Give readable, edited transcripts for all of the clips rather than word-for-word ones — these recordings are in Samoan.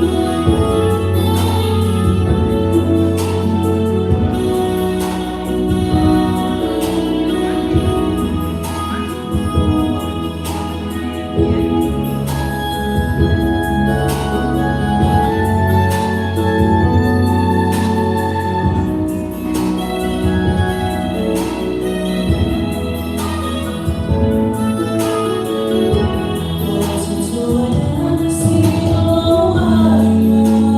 Ou te toe ana si ou aiga.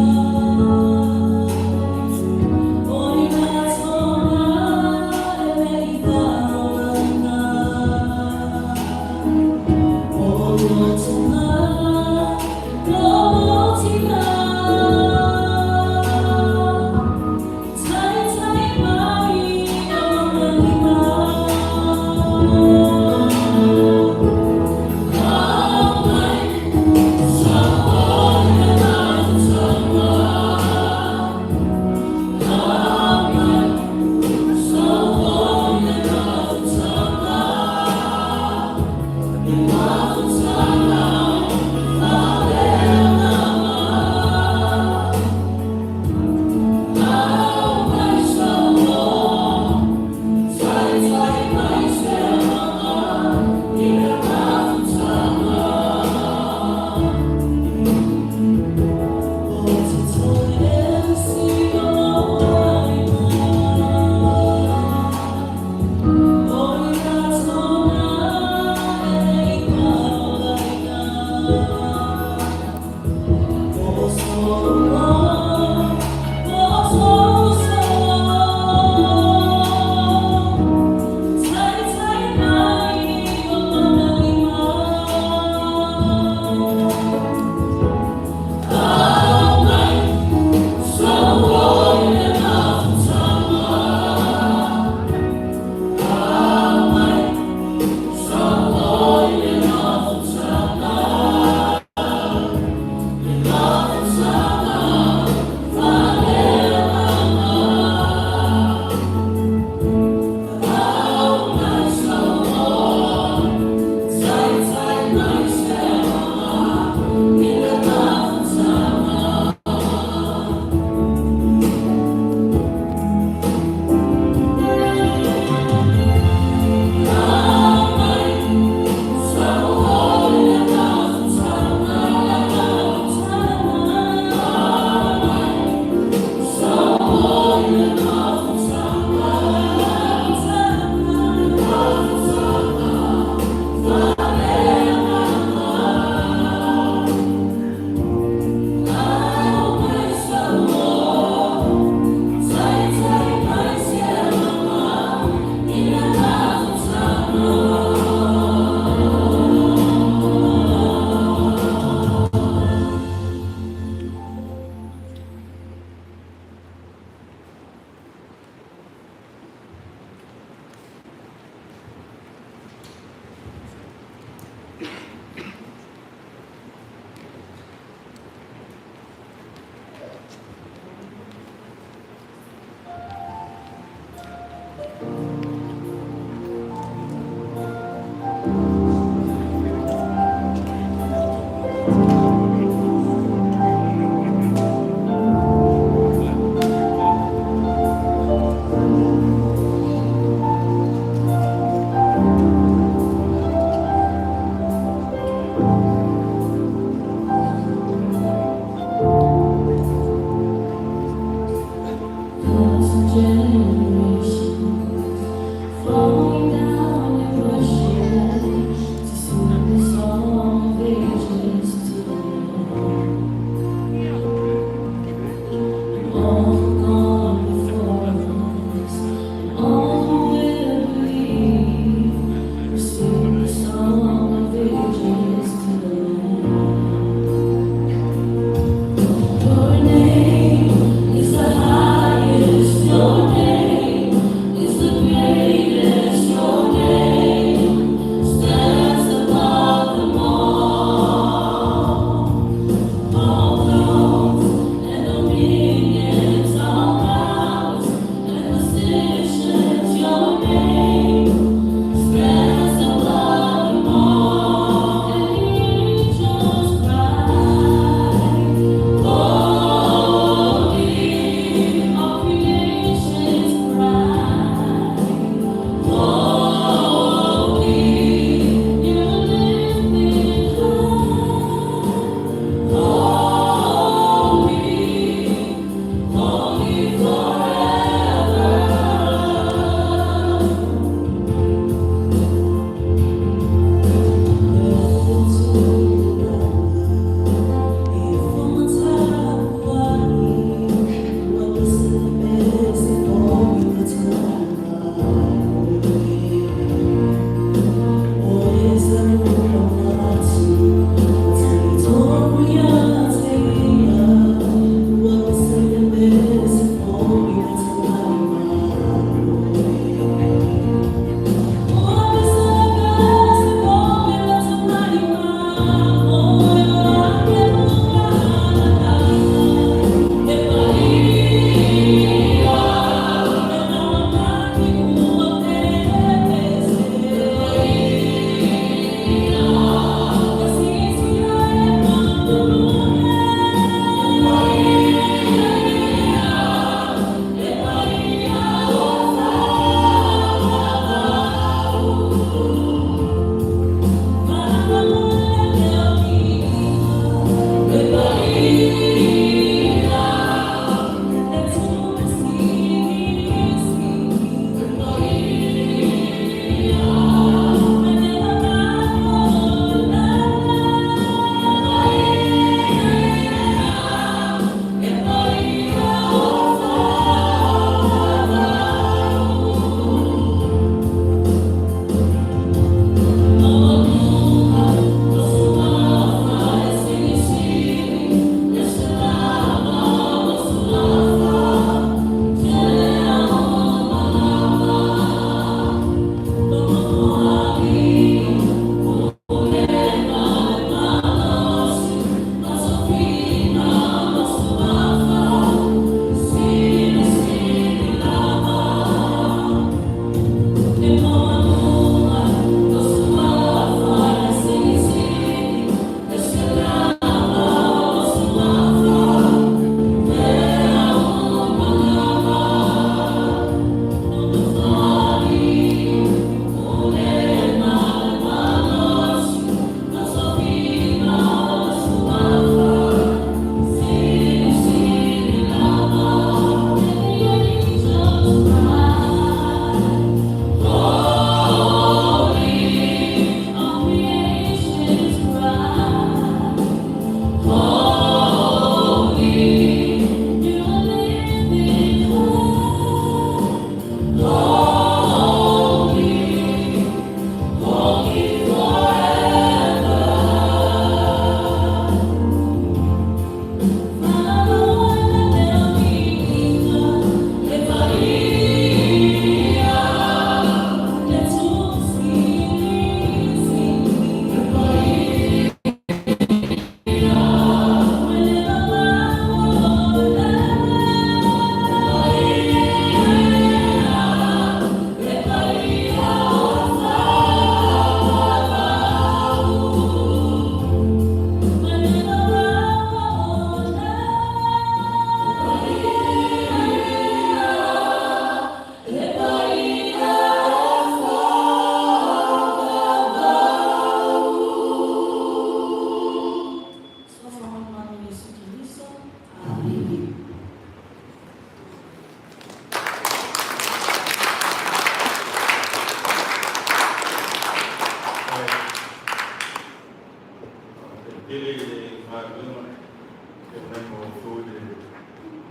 Feagai ma outou i le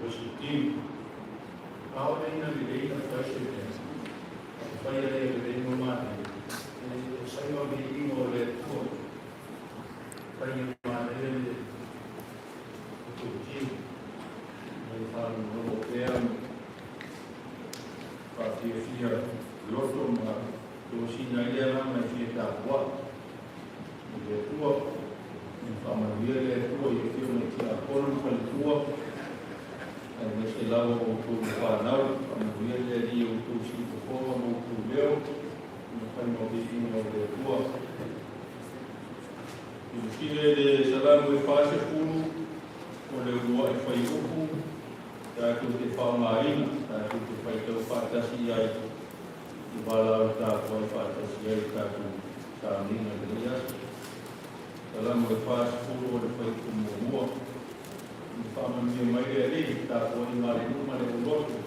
worship team. A o le ina lelei na fai se mea, a fai e le lelei ma manaia, e sai ma viiga o le Atua. Fai e manaia le outou team. Mai faalogologo pea ma faafiafia loto ma tosina ai le agaga e fia tapuai i le Atua. Ia faamanuia le Atua i afioga i tiakono ma faletua, aemaise lava o outou le fanau. Faamanuia le Alii i outou siufofoga ma outou leo, ina fai ma viiga o le Atua. Silasila i le Salamo e 40, o le uluai fuaiupu tatou te faaaogaina, tatou te faitau faatasi ai i valaau tapuai faatasi ai i tatou sauniga i lenei aso. Salamo e 40 o le fuaiupu muamua. Ia faamanuia mai le Alii, tapuaiga a le nuu ma le aulotu.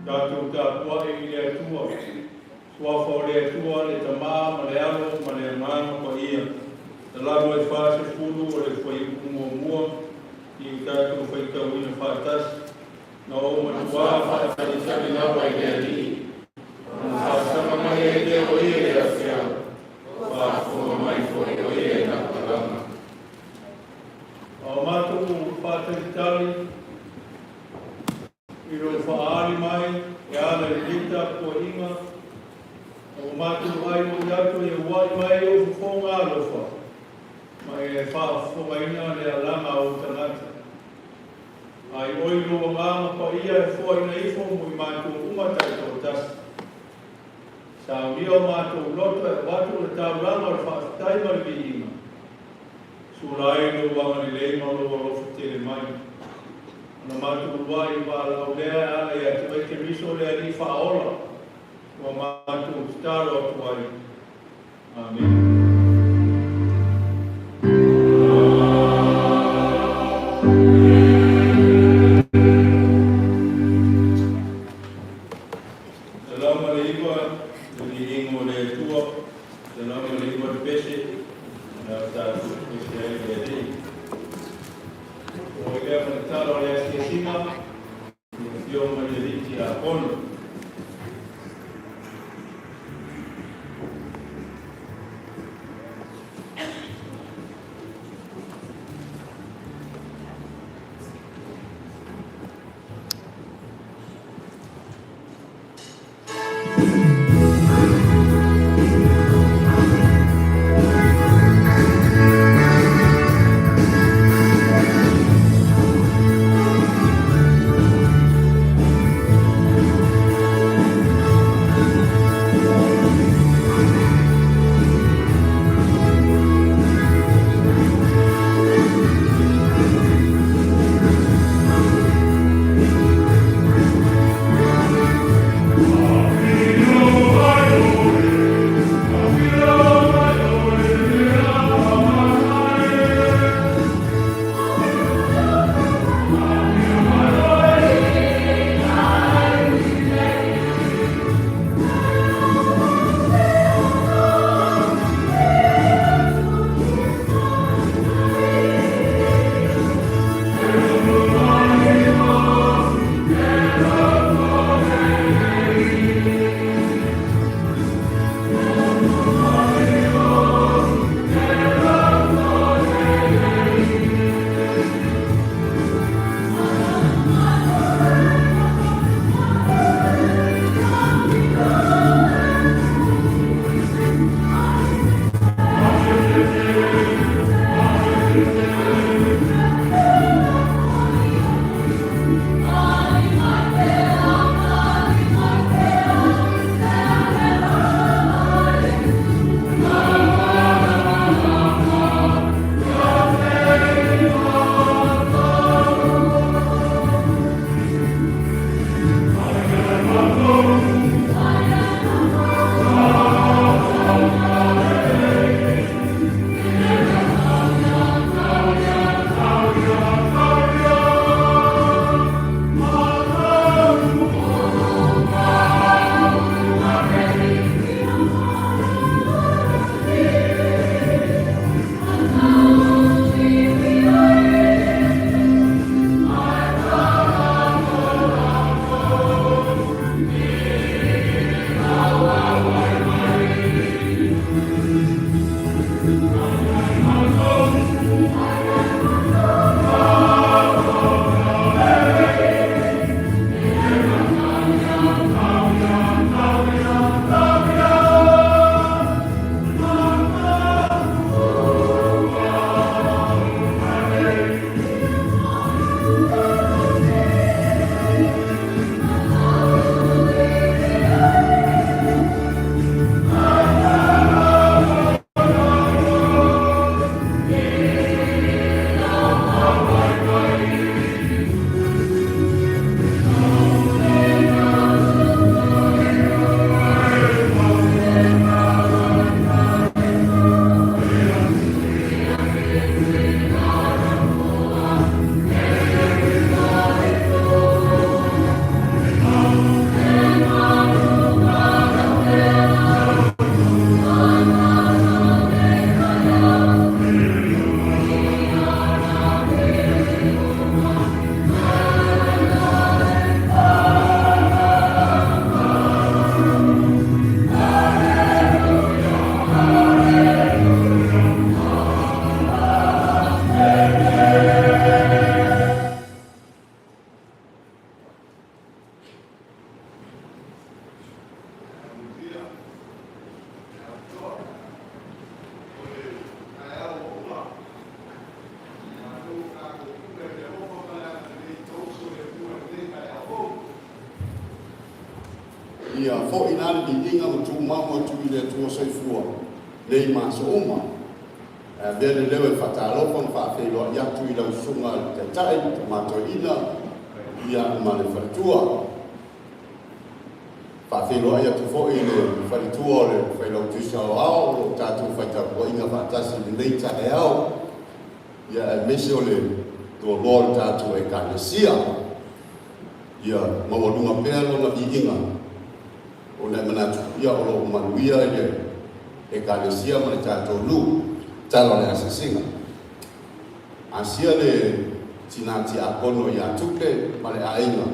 Tatou tapuai i le Atua, suafa o le Atua, le Tamā ma le Alo ma le Agaga Paia. Salamo e 40 o le fuaiupu muamua i o tatou faitauina faatasi. Na ou matuā faatalitali lava i le Alii, ona faasama mai ai lea o ia i le feau, faafofoga mai foi o ia i lau palaga. A o matou faatalitali i lou faaali mai e ala i lenei tapuaiga, ua matou aioi atu e uai mai ou fofoga alofa, ma e faafofogaina le alaga a ou tagata. Ai oi lou agaga paia e foaina ifo mo i matou uma taitoatasi. Saunia o matou loto e avatu le taulaga o le faafetai ma le viiga. Sula ai lou agalelei ma lou alofa tele mai. Ona matou uluai valaau lea e ala ia te oe Keriso le Alii faaola, ua matou tatalo atu ai. Amene. 109 le viiga o le Atua, 109 le pese, na o tatou pese ai le Alii. O lea ma le tala o le asiasiga, i le afioga i le alii tiakono. Ia fo'i la le viiga ma tumau atu i le Atua soifua nei ma aso uma. Ae avea le leo e faatalofa ma faafeiloai atu i lau susuga i le Taitai, Tama Toeaina, ia ma le faletua. Faafeiloai atu foi i le faletua o le Failautusi Aoao o lo o tatou faitapuaiga faatasi i lenei taeao, ia aemaise o le toaloa o le tatou Ekalesia. Ia maualuga pea lona viiga, ona e manatu ia o lo o manuia i le Ekalesia ma le tatou nuu. Tala o le asiasiga. Asia le tinā tiakono ia Tupe ma le aiga,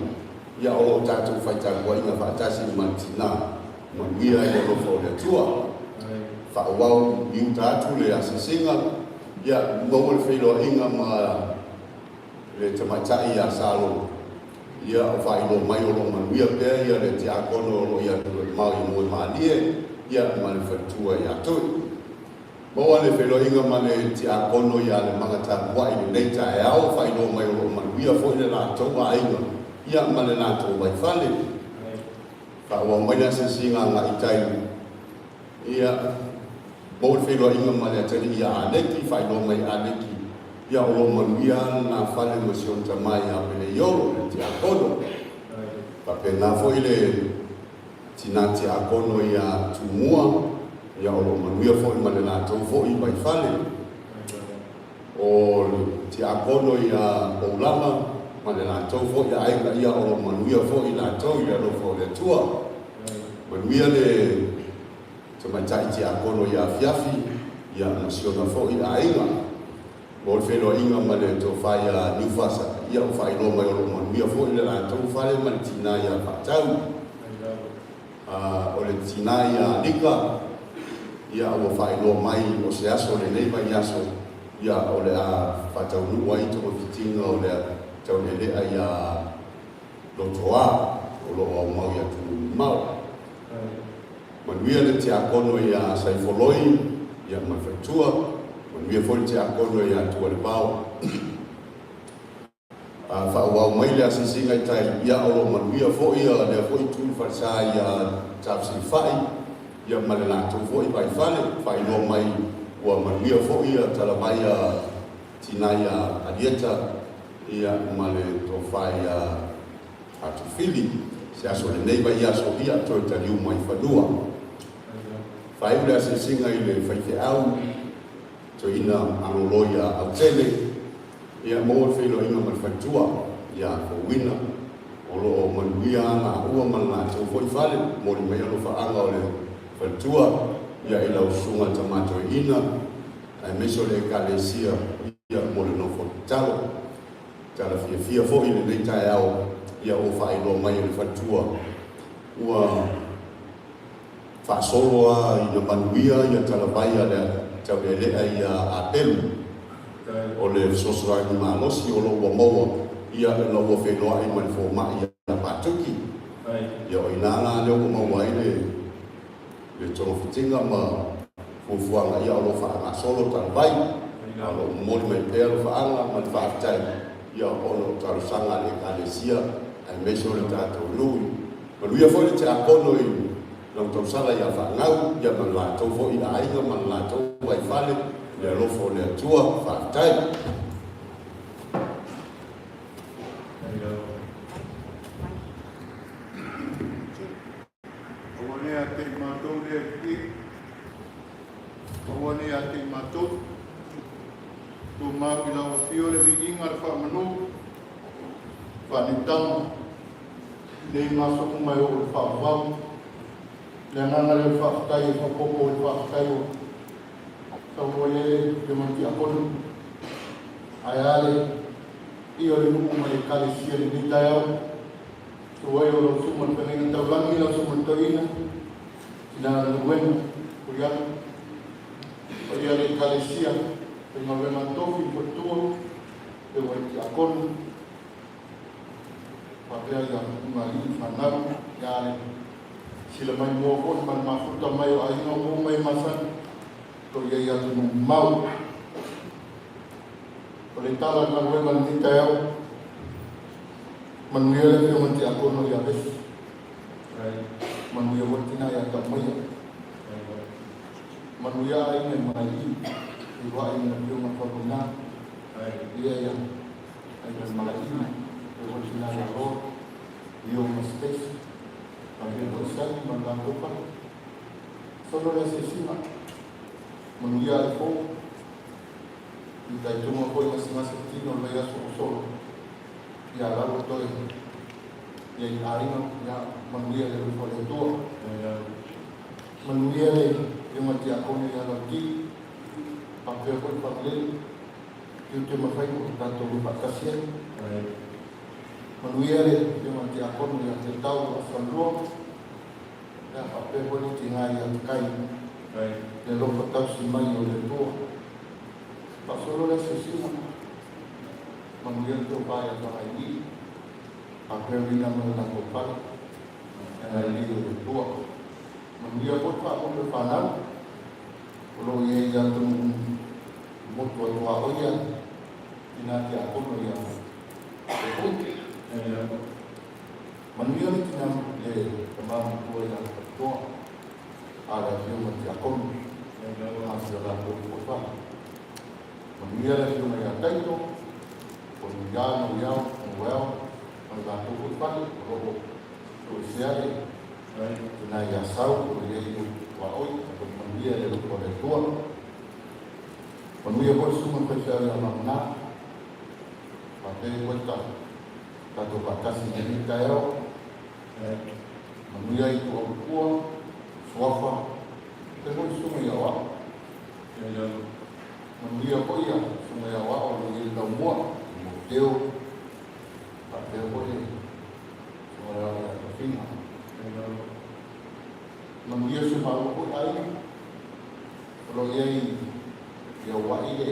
ia o lo o tatou faitapuaiga faatasi ma le tinā. Manuia i le alofa o le Atua. Faaauau i uta atu le asiasiga, ia maua le feiloaiga ma le tamaitai ia Salo, ia o faailoa mai o lo o manuia pea ia le tiakono o lo o i atu e mamao i Moemalie, ia ma le faletua ia Tui. Maua le feiloaiga ma le tiakono ia Lemaga Tapuai i lenei taeao, faailoa mai o lo o manuia foi le latou aiga, ia ma le latou vaifale. Faaauau mai le asiasiga agai i tai, ia maua le feiloaiga ma le atalii ia Aleki, faailoa mai Aleki, ia o lo o manuia lana fale ma si ona tama ia Peleiolo, le tiakono. Faapena foi le tinā tiakono ia Tumua, ia o lo o manuia foi ma le latou foi vaifale. O le tiakono ia Poulama ma le latou foi aiga, ia o lo o manuia foi latou i le alofa o le Atua. Manuia le tamaitai tiakono ia Afiafi, ia ma si ona foi aiga. Mo le feiloaiga ma le tofa ia Niufasa, ia o faailoa mai o lo o manuia foi le latou fale ma le tinā ia Faatau. O le tinā ia Alika, ia ua faailoa mai o se aso lenei vaiaso, ia o le a faataunuu ai togafitiga o le taulealea ia Lotoa o lo o aumau i atunuu mamao. Manuia le tiakono ia Saifoloi, ia ma le faletua. Manuia foi le tiakono ia Tualevao. Faaauau mai le asiasiga i tai, ia o lo o manuia foi lea foi itu i le falesa ia Tafesilafai, ia ma le latou foi vaifale. Faailoa mai ua manuia foi talavai a tinā ia Alieta, ia ma le tofa ia Atufili. Se aso lenei vaiaso, ia toe taliu mai fanua. Faaiu le asiasiga i le faifeau toeaina malolo ia Autele, ia maua le feiloaiga ma le faletua ia Fouina, o lo o manuia laua ma le latou foi fale. Momoli mai alofaaga o le faletua ia i lau susuga tama toeaina aemaise o le Ekalesia, ia mo le nofo tatalo. Tala fiafia foi i lenei taeao, ia ua faailoa mai e le faletua ua faasolo lava ina manuia ia talavai a le taulealea ia Apelu o le fesoasoani malosi o lo o ua maua ia ina ua feiloai ma le fomai ia Patuki. Ia o i ina la lea ua maua ai le togafitiga ma fuafuaga ia o lo o faagasolo talavai. A o lo o momoli mai pea alofaaga ma le faafetai ia ona o talosaga a le Ekalesia aemaise o le tatou nuu. Manuia foi le tiakono i lau tausala ia Faagau, ia ma le latou foi aiga ma le latou vaifale, i le alofa o le Atua. Faafetai. Aua ne ia te i matou le Alii, aua ne ia te i matou. Tumau i lau afio le viiga, le faamanu, faanitaga, nei ma aso uma e oo i le faavavau. Le agaga lea o le faafetai e faaopoopo i le faafetai ua saunoa i ai le Afioga i le Tiakono. Ae a le paia o le nuu ma le Ekalesia i lenei taeao? Susu ai o lau Susuga i le Feagaiga Taulagi, lau Susuga i le Toeaina, Tina Galuega, Fuiaga, paia le Ekalesia, faigaluega tofi le faletua, le uai tiakono, faapea ia ugalii fanau, ia le sila mai mua foi ma le mafuta mai o aiga o mai masani, lo i ai atunuu mamao. O le tala galuega lenei taeao, manuia le Afioga i le Tiakono ia Vesi. Manuia foi le tina ia Taumaia. Manuia aiga i Malailii, feiloai ma le Afioga i le Faumuina. Ia ia aiga i Malailii, faapea foi le tina ia Loa, Leo ma Stacy, faapea foi Sally ma le latou fale. Solo le asiasiga, manuia le fou. I taitoga foi gasegase tino o le vaiaso ua sola, ia lalo toe ia i aiga, ia manuia le alofa o le Atua. Manuia le Afioga i le Tiakono ia Lautili, faapea foi le Fagalele, tiute ma faiva ua tatou le faatasi ai. Manuia le Afioga i le Tiakono ia Tetau Asalua, ia faapea foi le tina ia Takai, le alofa tausi mai o le Atua. Faasolo le asiasiga, manuia le tofa ia Fagailii, faapea Rina ma le latou fale, le agalelei o le Atua. Manuia foi le faamoe o fanau o lo o i ai i atunuu motu a tuaoi ia tina tiakono ia Pepui. Manuia le tina le tama matua ia Faitoa a le afioga i le tiakono ma si o latou tofa. Manuia le afioga ia Taito, o Nuia, Nuiao, Noel ma le latou foi fale o lo o toesea le tina ia Sau o lo o i ai i tuaoi. Manuia le alofa o le Atua. Manuia foi le susuga i le faifeau ia Mamana. Faapea foi ta tatou faatasi i lenei taeao. Manuia i Tuaupua, Suafa, faapea foi le susuga ia Oao. Manuia foi ia susuga ia Oao o lo o i ai le taumua, Timoteo, faapea foi le susuga ia Oao ia Tofiga. Manuia si o maua foi aiga o lo o i ai i Auai le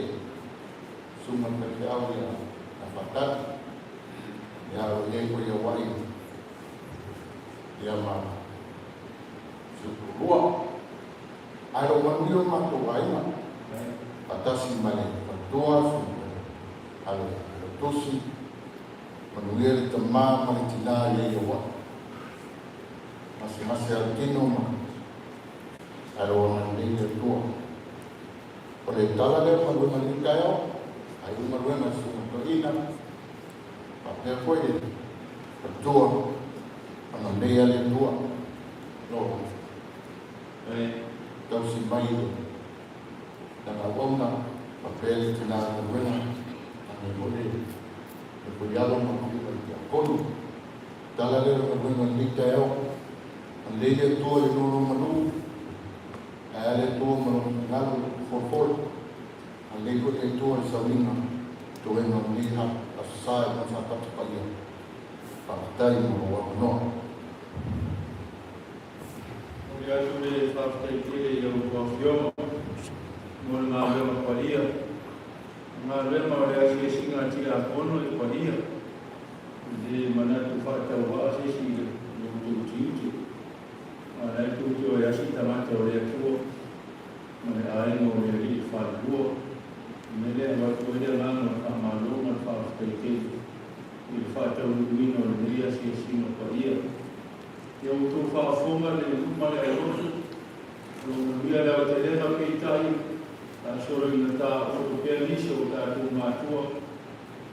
susuga i le faifeau ia Faatali. Ia o lo o i ai foi i Auai ia ma si ou toalua. Ae o lo o manuia o matou aiga faatasi ma le faletua, susuga a le Failautusi, manuia le tama ma le tina i ai Auai. Gasegase lava le tino ma ae o lo o agalelei le Atua. O le tala lea o le galuega i lenei taeao, ai le galuega i le Susuga Toeaina, faapea foi le faletua, agalelei lava le Atua o lo o tausi mai i lana auauna, faapea le tina galuega, agalelei foi le fuialo ma le afioga i le Tiakono. Tala lea o le galuega i lenei taeao, agalelei le Atua i le nonomanu, Ae a le Atua ma lona finagalo i le folafola, agalelei foi le Atua i le sauniga toega o lenei Aso Sa i lona Sapatu paia. Faafetai mo lou avanoa. Momoli atu le faafetai tele i a outou afioga mo le galuega paia. O le galuega o le asiasiga a Tiakono e paia. E le manatu faatauvaa se isi i lo outou tiute. A o la e tou te o e asi tagata o le Atua ma le aiga o le Alii Falelua. O le mea lea e avatu ai le agaga o le faamalo ma le faafetai tele i le faataunuuina o lenei asiasiga paia. Ia outou faafofoga le nuu ma le aulotu, o lo o manuia le aotelega peitai, a solo ina taooto pea nisi o tatou matua,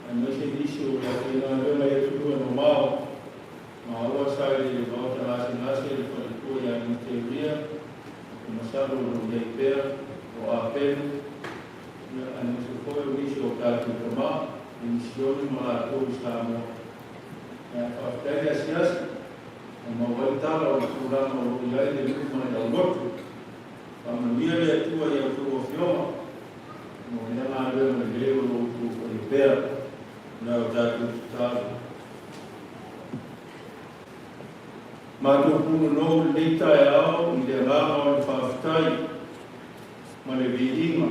aemaise nisi o le aufaigaluega i atunuu e mamao. Maua sa i le maota gasegase le faletua ia Niteulia, ou te masalo o lo o i ai pea, o Apelu, ia, aemaise foi o nisi o tatou tama i misioni ma latou i Samoa. Ae faafetai le asiasi, na maua ai tala o le tulaga o lo o i ai le nuu ma le aulotu. Faamanuia le Atua i a outou afioga mo lea galuega lelei o lo o outou faia pea. Na o tatou tatalo. Matou punonou i lenei taeao i le agaga o le faafetai ma le viiga.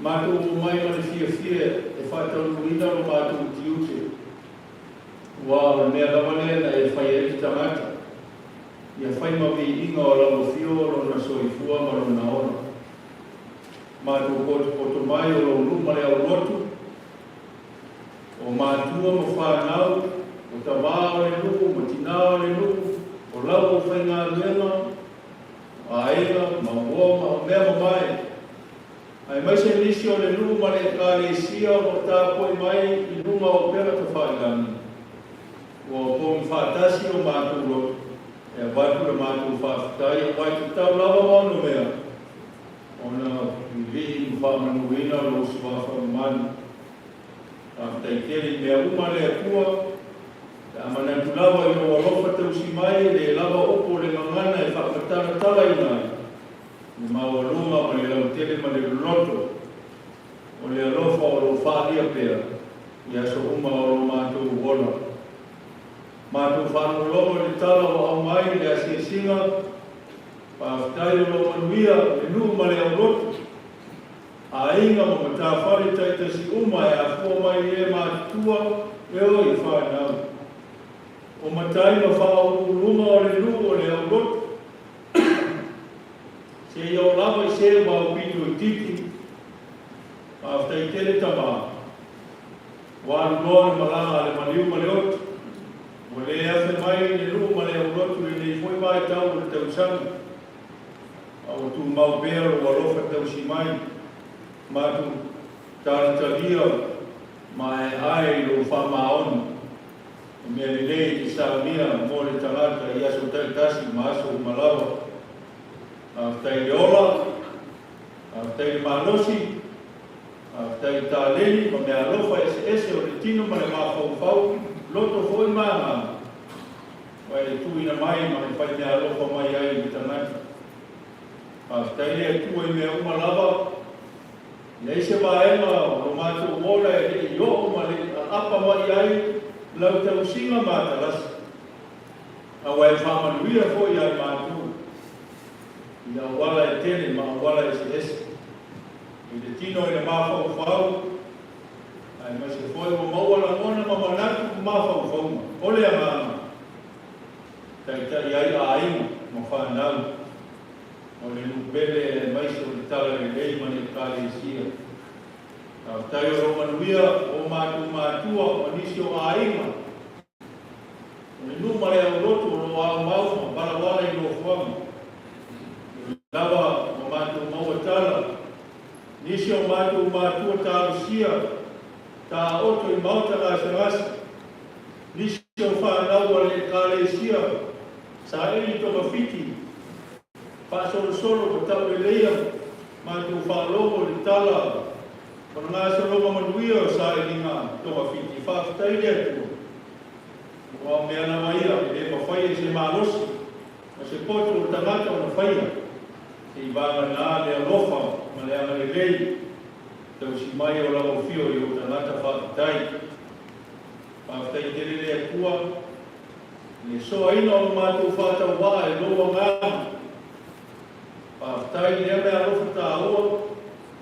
Matou omai ma le fiafia e faataunuuina lo matou tiute, aua o le mea lava lea na e fai ai le tagata, ia fai ma viiga o lau afio lona soifua ma lona ola. Matou potopoto mai o lou nuu ma le aulotu, o matua ma fanau, o tamā o le nuu ma tinā o le nuu, o O lau aufaigaluega, o aiga ma uo ma o mea mamae, aemaise nisi o le nuu ma le Ekalesia o lo o tapuai mai i luga o upega tafailagi, ua opogi faatasi o matou loto e avatu le matou faafetai aua e tatau lava ma onomea ona vivii ma faamanuina lou Suafa mamalu. Faafetai tele i mea uma le Atua, pe a manatu lava i lou alofa tausi mai e le lava upu o le gagana e faamatalatalaina ai le maualuga ma le lautele ma le loloto o le alofa o lo o faaalia pea i aso uma o lo matou ola. Matou faalogologo i le tala ua aumai i le asiasiga, faafetai o lo o manuia le nuu ma le aulotu, aiga ma matafale taitasi uma e afua mai i e matutua e o i fanau. O matai ma faauluuluga o le nuu o le aulotu, seia oo lava i se ua aupito itiiti. Faafetai tele tama. Ua alu loa le malaga a le maliu ma le oti. Ua le afe mai le nuu ma le aulotu i lenei foi vaitau o le tausaga. A ua tumau pea lou alofa tausi mai, matou talitalia maeaea i lou faamaoni. O mea lelei e te saunia mo le tagata i aso taitasi ma aso uma lava. Faafetai i le ola, faafetai i le malosi, faafetai i taleni ma meaalofa eseese o le tino ma le mafaufau, loto foi ma agaga, ua e tuuina mai ma e fai meaalofa mai ai i le tagata. Faafetai le Atua i mea uma lava. E leai se vaega o lo matou ola e le i oo ma le i aapa mai ai lau tausiga matalasi, a ua e faamanuia foi ia i matou i auala e tele ma auala eseese, i le tino i le mafaufau, aemaise foi ua maua lagona ma manatu ma mafaufauga o le agaga e taitai ai aiga ma fanau. O le nuu pele aemaise o le tala lelei ma le Ekalesia. Faafetai o lo manuia o matou matua ma nisi o aiga. O le nuu ma le aulotu o lo aumau ma walawala i nofoaga. E ui lava ua matou maua tala, nisi o matou matua talosia taoto i maota gasegase, nisi o fanau a le Ekalesia saili togafiti, Faasolosolo ma tauleleia matou faalogo i le tala o le gasologa manuia o sailiga togafiti. Faafetai i le Atua, aua o mea lava ia e le mafai e se malosi ma se poto o le tagata ona faia, se i vagana le alofa ma le agalelei tausi mai o lau afio i ou tagata faafetai. Faafetai tele le Atua i le soaina o lo matou faatauvaa e lou agaga. Faafetai i lea meaalofa taua ua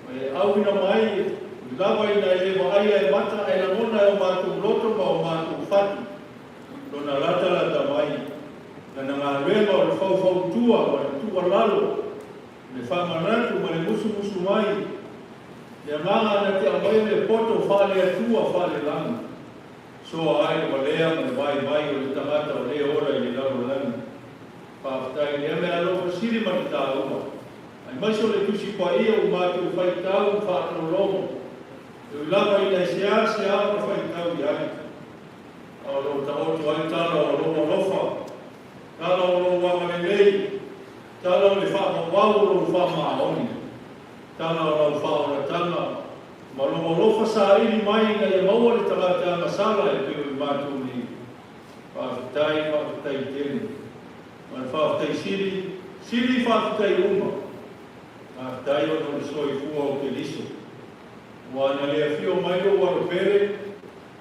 e auina mai i lava ina e le vaaia e mata ae lagona e o matou loto ma o matou fatu lona latalata mai, lana galuega o le faufautua ma le tuualalo, le faamanatu ma le musumusu mai, le agaga na te aumaia le poto faale-Atua faale-lagi. Soa ai le valea ma le vaivai o le tagata o lea ola i le lalolagi. Faafetai i lea meaalofa sili ma le taua, aemaise o le Tusi Paia ua matou faitau ma faalogologo, e ui lava ina e seasea ona faitau i ai, a o lo o taoto ai tala o lou alofa, tala o lou agalelei, tala o le faavavau o lou faamaoni, tala o lau faaolataga, Ma lou alofa saili mai ina ia maua le tagata agasala e pei o i matou nei. Faafetai, faafetai tele. Ma le faafetai sili, sili faafetai uma. Faafetai ona o le soifua o Keriso. Ua na le afio mai lou alo pele,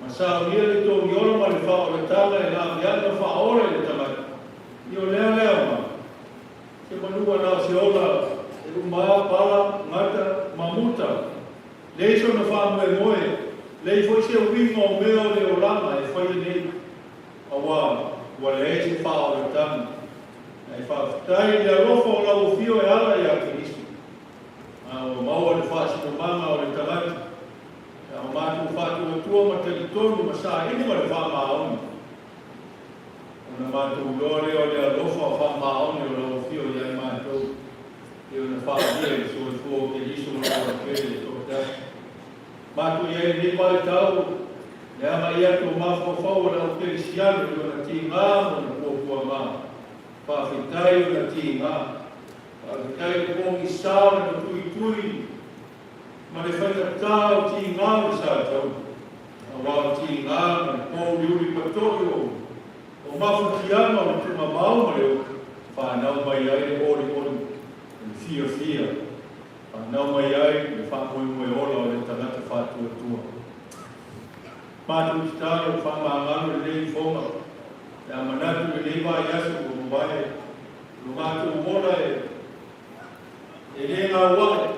ma saunia le togiola ma le faaolataga e laveai ma faaola i le tagata, i o lea le aoga. Se manua na o se ola e uma pala, gata, ma muta. Leai sona faamoemoe, leai foi se uiga o mea o le olaga e faia nei, aua ua leai se faaolataga. Ae faafetai i le alofa o lau afio e ala ia Keriso, a ua maua le faasinomaga o le tagata, pe a o matou faatuatua ma talitonu ma saili ma le faamaoni. Ona matou iloa lea o le alofa faamaoni o lau Afio ia i matou, e ona faaalia i le soifua o Keriso ma lau Pele e toatasi. Matou i ai i lenei vaitau, le agaia atu o mafaufau o le au kerisiano i ona tiga ma ona puapuaga. Faafetai ona tiga. Faafetai le pogisa o le matuitui ma le faigata o tiga o le sa taula. Auā o tiga ma le pouliuli pato'i o mafatiaga o le tuugamau ma le oti, fanau mai ai le olioli, le fiafia, fanau mai ai le faamoemoe ola o le tagata faatuatua. Matou tatalo faamagalo lenei ifoga, pe a manatu i lenei vaiaso ua mavae, lo matou ola e lē gauae,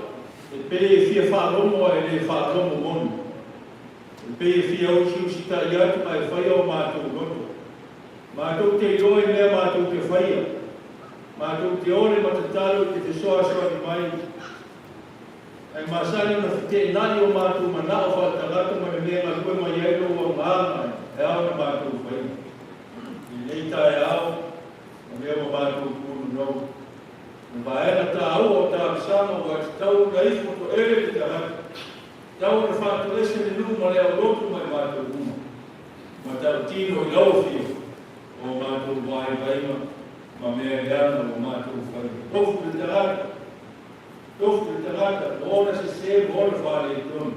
e pei e fia faalogo ae lē faalogo moni, e pei e fia usiusita'i atu ae faia o matou loto. Matou te iloa i mea matou te faia, matou te ole ma tatalo i te fesoasoani mai, ae masani ona feteena'i o matou mana'o faaletagata ma le mea e galue mai ai lou agaga e ao ona matou faia. I lenei taeao, o lea ua matou punonou, o vaega tāua o talosaga ua tatau ona ifo to'ele le tagata, tatau ona faatoese le nuu ma le aulotu ma i matou uma, ma tautino i lau Afio o matou vaivaiga ma mea leaga ua matou faia. Tofu le tagata, tofu le tagata, ma ona sesē ma ona faaletonu,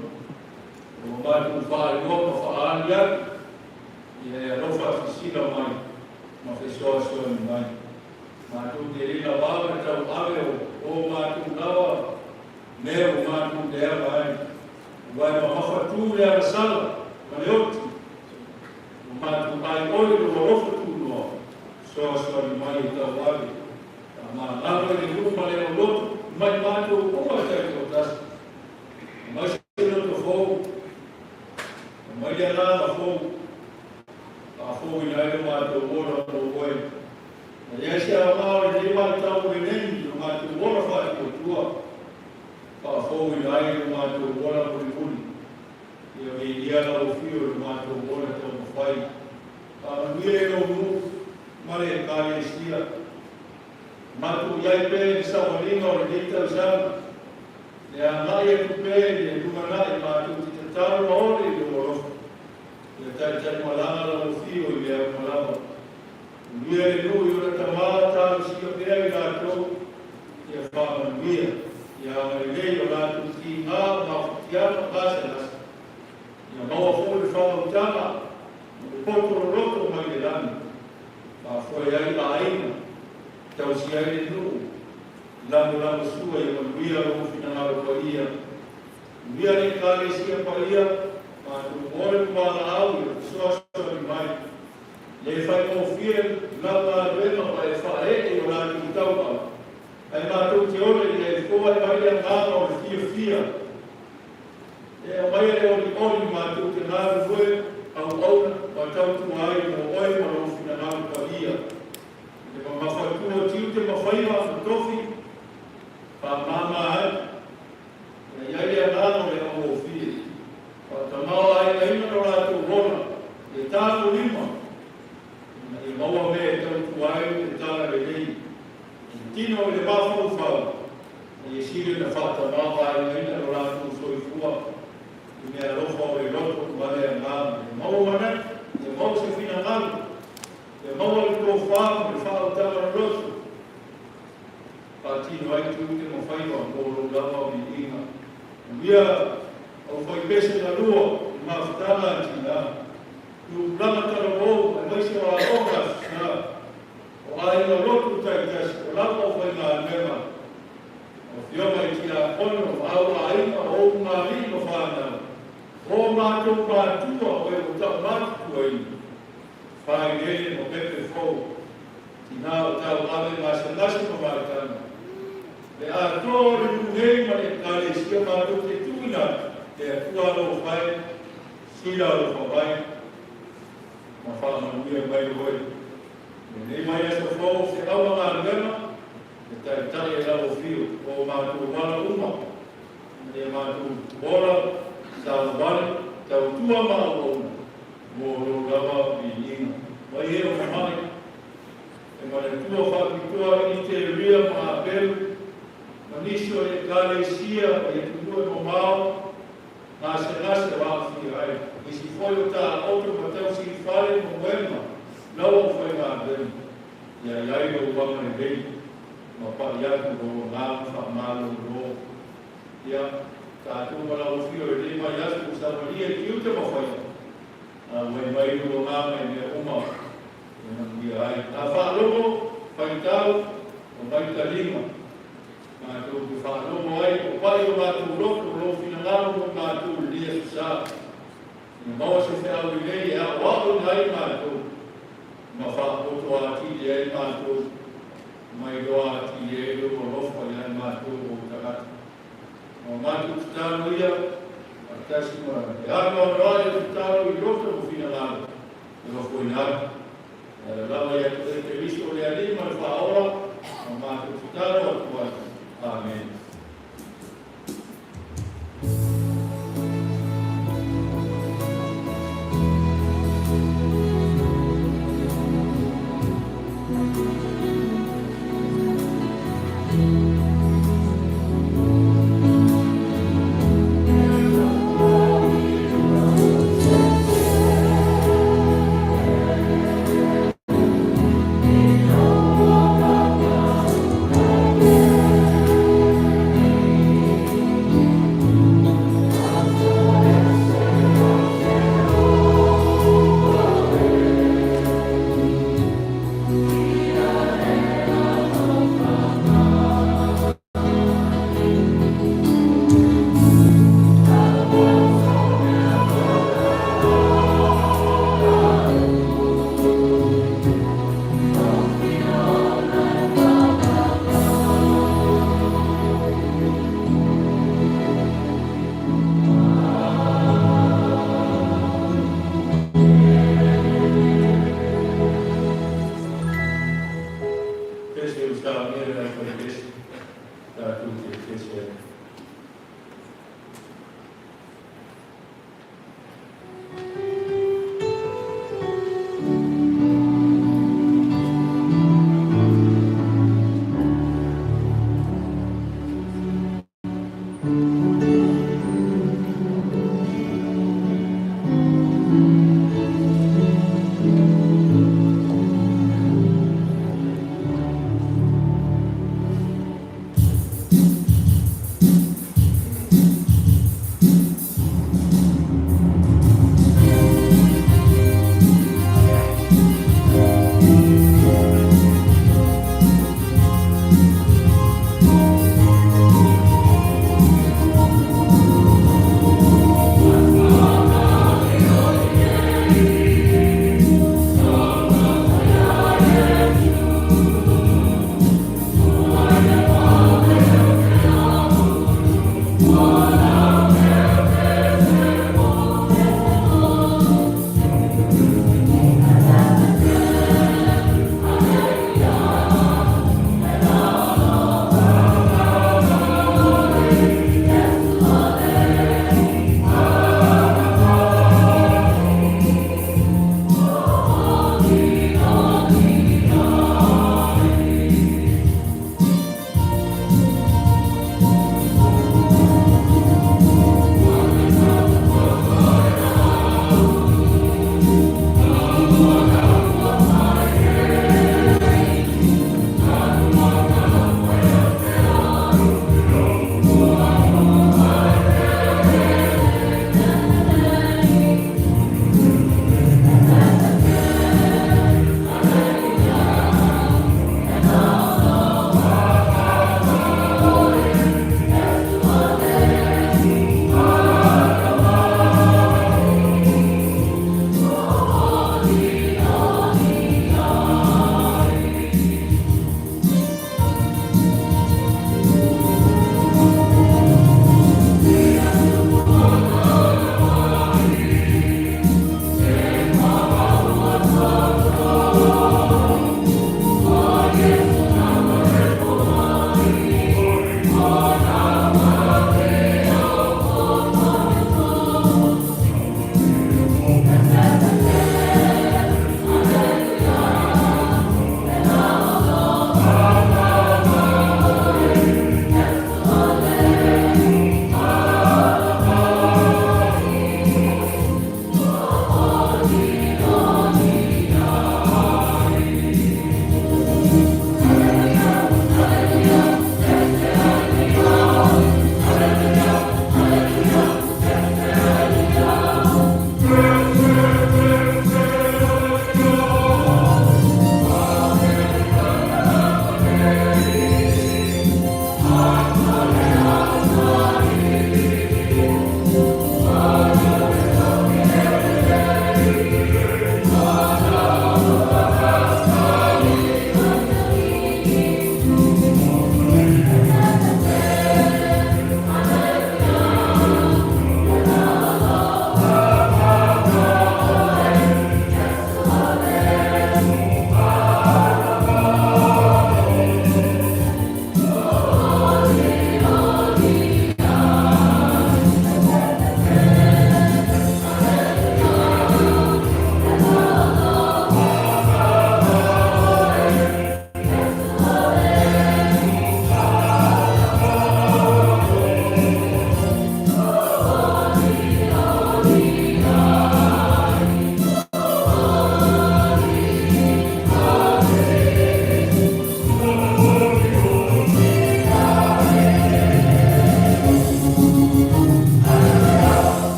ua matou faailoa ma faaali atu, ia e alofa silasila mai ma fesoasoani mai. Matou te le lavā le tauave o matou lava mea ua matou leaga ai, aua e mamafa tu le agasala ma le oti, ua matou aioi lou alofa tunoa, fesoasoani mai e tauave, faamagalo i le nuu ma le aulotu mai matou uma taitoatasi. Aumai se loto fou, aumai le agaga fou, faafouina ai lo matou ola mo oe. E leai se aoga o lenei vaitau o lenei lo matou ola faatuatua, faafouina ai lo matou ola mulimuli. Ia viilia lau Afio i lo matou ola taumafai. Faamanuia i lou nuu ma le Ekalesia. Matou i ai pea i le savaliga o lenei tausaga, le agai atu pea i le lumanai matou te tatalo ma ole i lou alofa. Ia taitaimalaga lau Afio i mea uma lava. Manuia le nuu i ona tamā, talosia pea i latou, ia faamanuia, ia agalelei o latou tiga o mafatiaga ma gasegase. Ia maua foi le faautaga ma le poto loloto mai le lagi, faafoe ai aiga, tausia ai le nuu, lagolagosua ia manuia lou finagalo paia. Manuia le Ekalesia paia, matou ole ma valaau ia fesoasoani mai. Le faigofie lau galuega ma e faaee i o latou tauau, ae matou te ole ia e foai mai le agaga o le fiafia. E aumaia le olioli matou te galulue auauna ma tautua ai mo oe ma lou finagalo paia. I le mamafatua o tiute ma faiva ma tofi, faamama ai, ia i ai le agaga o le augofie. Faatamaoaigaina lo latou ola, ia tagolima, ina ia maua mea e tautua ai le talalelei. I le tino i le mafaufau, ma ia sili ona faatamaoaigaina lo latou soifua i mea alofa o le loto ma le agaga. Ia maua manatu, ia maua se finagalo, ia maua le tofa ma le faautaga loloto, faatino ai tiute ma faiva mo lou lava viiga. Manuia au faipese galua i mafutaga a tinā, tupulaga talavou aemaise o aoga a sisā, o aiga lotu taitasi, o lava o faigaluega, o afioga i tiakono, o au aiga, o upu ma alii ma fanau, o matou matua o e ua taumatutuaina, failele ma pepe fou, tinā o tauave gasegase ma maitaga. Le atoa o le nuu nei ma le Ekalesia matou te tuuina atu, le Atua alofa e, sila alofa mai, ma faamanuia mai oe. Lenei vaiaso fou o feau ma galuega, e taitai e lau Afio o matou ala uma, ina ia matou ola, savavali, tautua ma auauna, mo lou lava viiga. Mai e o mamai, Manatua faapitoa i te ria ma apelu, ma nisi o ekalesia i atunuu e mamao, gasegase o aafia ai. Nisi foi o taoto ma tausi i fale ma moega lau aufaigaluega. Ia i ai lou agalelei ma pai atu lou agaga faamalolo. Ia tatou ma lau afio i lenei vaiaso ua savalia i tiute ma faiva, a ua mai lou agaga i mea uma e manuia ai. A faalogo, faitau, ma mai taliga, matou te faalogo ai o pai o matou loto lou finagalo mo matou i lenei aso sa. Ia maua se feau lelei e aoaoina ai matou, ma faapoto atili ai matou, ma iloa atili ai lou alofa ia i matou o tagata. Ma matou tatalo ia, faatasi ma le anoanoai o tatalo i loto ma finagalo, e ofoina atu. E ala lava ia te Oe Keriso o le Alii ma le Faaola, ma matou tatalo atu ai. Amene.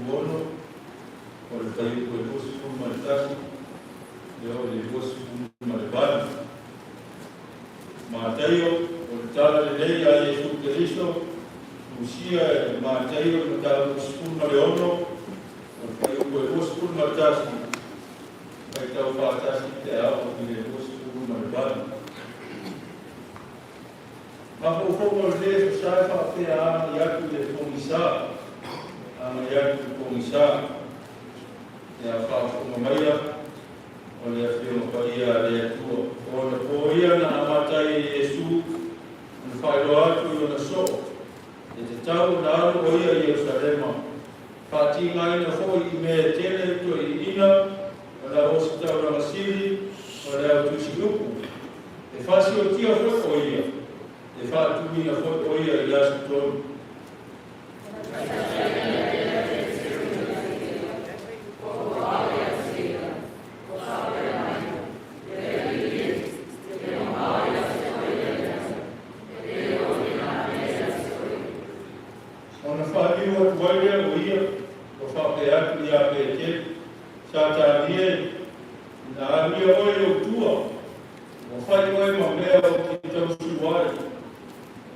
16, o le fuaiupu e 21 e oo i le 28. Mataio, o le Tala Lelei a Iesu Keriso, tusia e Mataio, le mataupu 16, o le fuaiupu e 21, faitau faatasi pe a oo i le 28. Mafaufauga o le aso sa e faapea agai atu i le pogisa, agai atu i le pogisa. Ia faafofoga maia o le Afioga Paia a le Atua. O ona po ia na amata ai e Iesu ona faailoa atu i ona soo, e tatau ona alu o ia i Ierusalema, faatigaina foi i mea e tele toeaiina ma le Ositaulaga sili ma le au tusi upu, e faasiotia foi o ia, e faatuina foi o ia i le aso tolu. Ona faaliu atu ai lea o ia, ua faapea atu ia Peteru, Satani e, ina alu ia oe i ou tua, ua fai oe ma mea ou te tausua ai,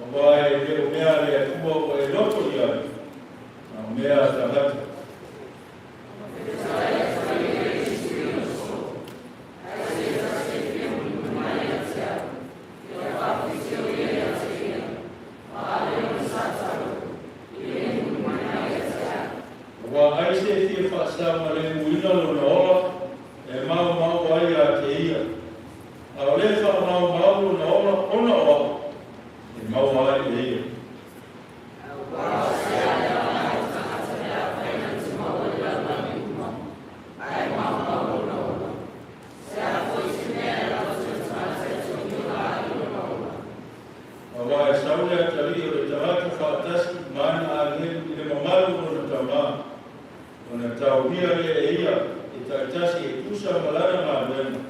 auā e le o mea a le Atua ua e loto i ai, a o mea a tagata. Auā ai se e fia faasaogalemuina lona ola e maumau ai ia te ia, a o le faamaumau lona ola ona o a'u, e maua ai e ia. Auā e sau le atalii o le tagata faatasi ma ana agelu i le mamalu o lona Tamā, ona taulia lea e ia e taitasi e tusa ma lana galuega.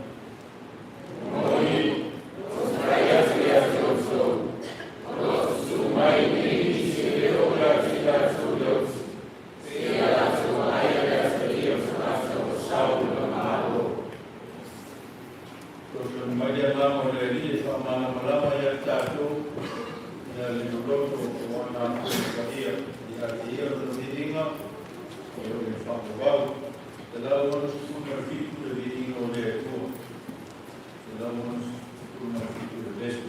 Fesoasoani mai le Agaga o le Alii e faamalamalama ia i tatou ia le loloto o ana Afioga Paia ia te ia lona viiga e oo i le faavavau. 167 le viiga o le Atua. 167 le vesu.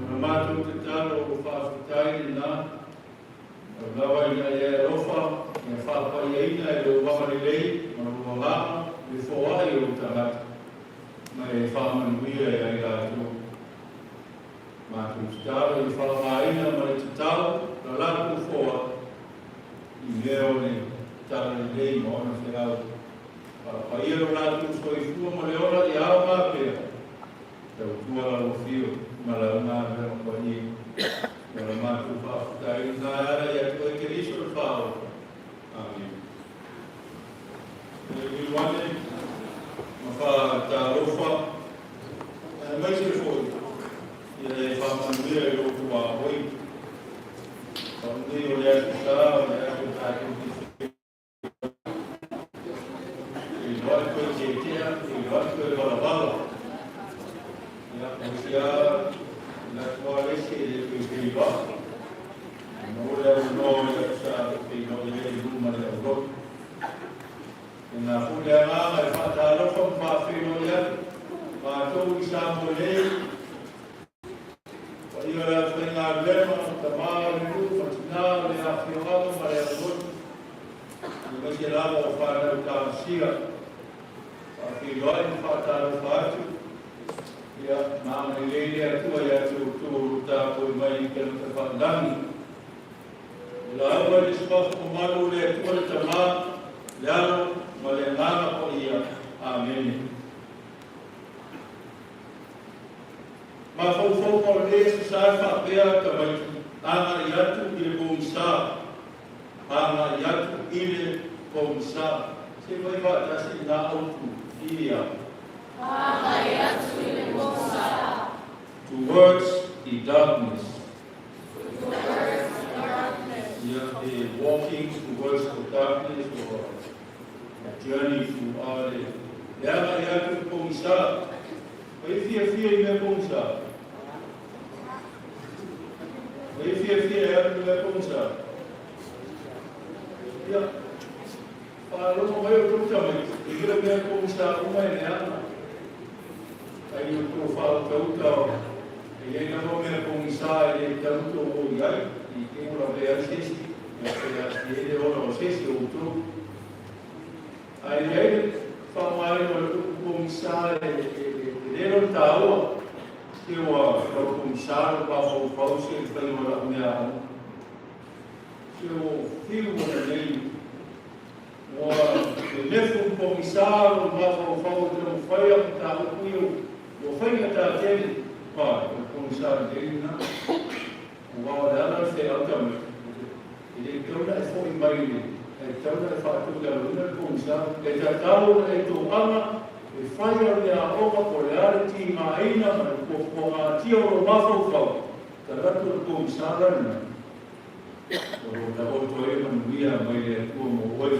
O le matou tatalo ua faafetai lena, tau lava ina e alofa ia faapaiaina e lou agalelei ma lou agaga le foai o ou tagata, ma e faamanuia ia i latou. Matou tatalo ia faaaogaina ma le tatau la latou foai i mea o le talalelei ma ona feau. Faapaia lo latou soifua ma le ola ia aoga pea, tautua lau afio ma lau galuega paia. O le matou faafetai lena e ala ia te oe Keriso le Faaola. Amene. E liliu ane ma faatalofa aemaise foi ia e faamanuia i lou tuaoi. O lenei o le aso Sa, o le aso tatou te feiloai toe tietea, feiloai toe valavala. Ia, o isi lava, le atu lava le isi e le toe feiloai. Maua le avanoa o le aso Sa e feiloai ai i luma le aulotu. Lena foi le agaga e faatalofa ma faafeiloai atu matou i Samoa nei, paia o le aufaigaluega, tama o le nuu ma tina o le afioaga ma le aulotu, aemaise lava o fanau talosia. Faafeiloai ma faatalofa atu, ia ma agalelei le Atua ia te outou o lo o tapuai mai i upegatafailagi. O lauga i le suafa mamalu o le Atua le Tama, le Alo ma le Agaga Paia. Amene. Mafaufauga o lenei aso sa e faapea tamaiti agai atu i le pogisa, agai atu i le pogisa. Se i fai faatasi lena autu i ia. Agai atu i le pogisa. Towards the darkness. Towards the darkness. Yeah, the walking towards the darkness or a journey through le le agai atu i le pogisa. O e fiafia i mea pogisa? O e fiafia e alu i mea pogisa? Ia, faalogo mai outou tamaiti, e le o mea pogisa uma e leaga. Ai o tou faautauta e iai lava mea pogisa e le tatau ona outou o i ai, i te i ua lavea ai se isi, ia pe aafia ai le ola o se isi o outou. Ae i ai le faaaogaina o le upu pogisa e taua, se ua tau pogisa lou mafaufau se i le faiga o lau meaaoga. Se ua ou fiu ananei, ua nenefu ma pogisa lou mafaufau e taumafai au mataupu ia ua faigata tele. Ai, o le pogisa lelei lena. Aua o le ala o le feau tamaiti, e le tatau ona e foi mai i le, ae tatau ona e faatulaloina le pogisa. E tatau ona e toaga e fai au meaaoga po o le a le tigaina ma le puapuagatia o lou mafaufau, talaatu o le pogisa la lena, o lo o taoto ai le manuia mai le Atua mo oe.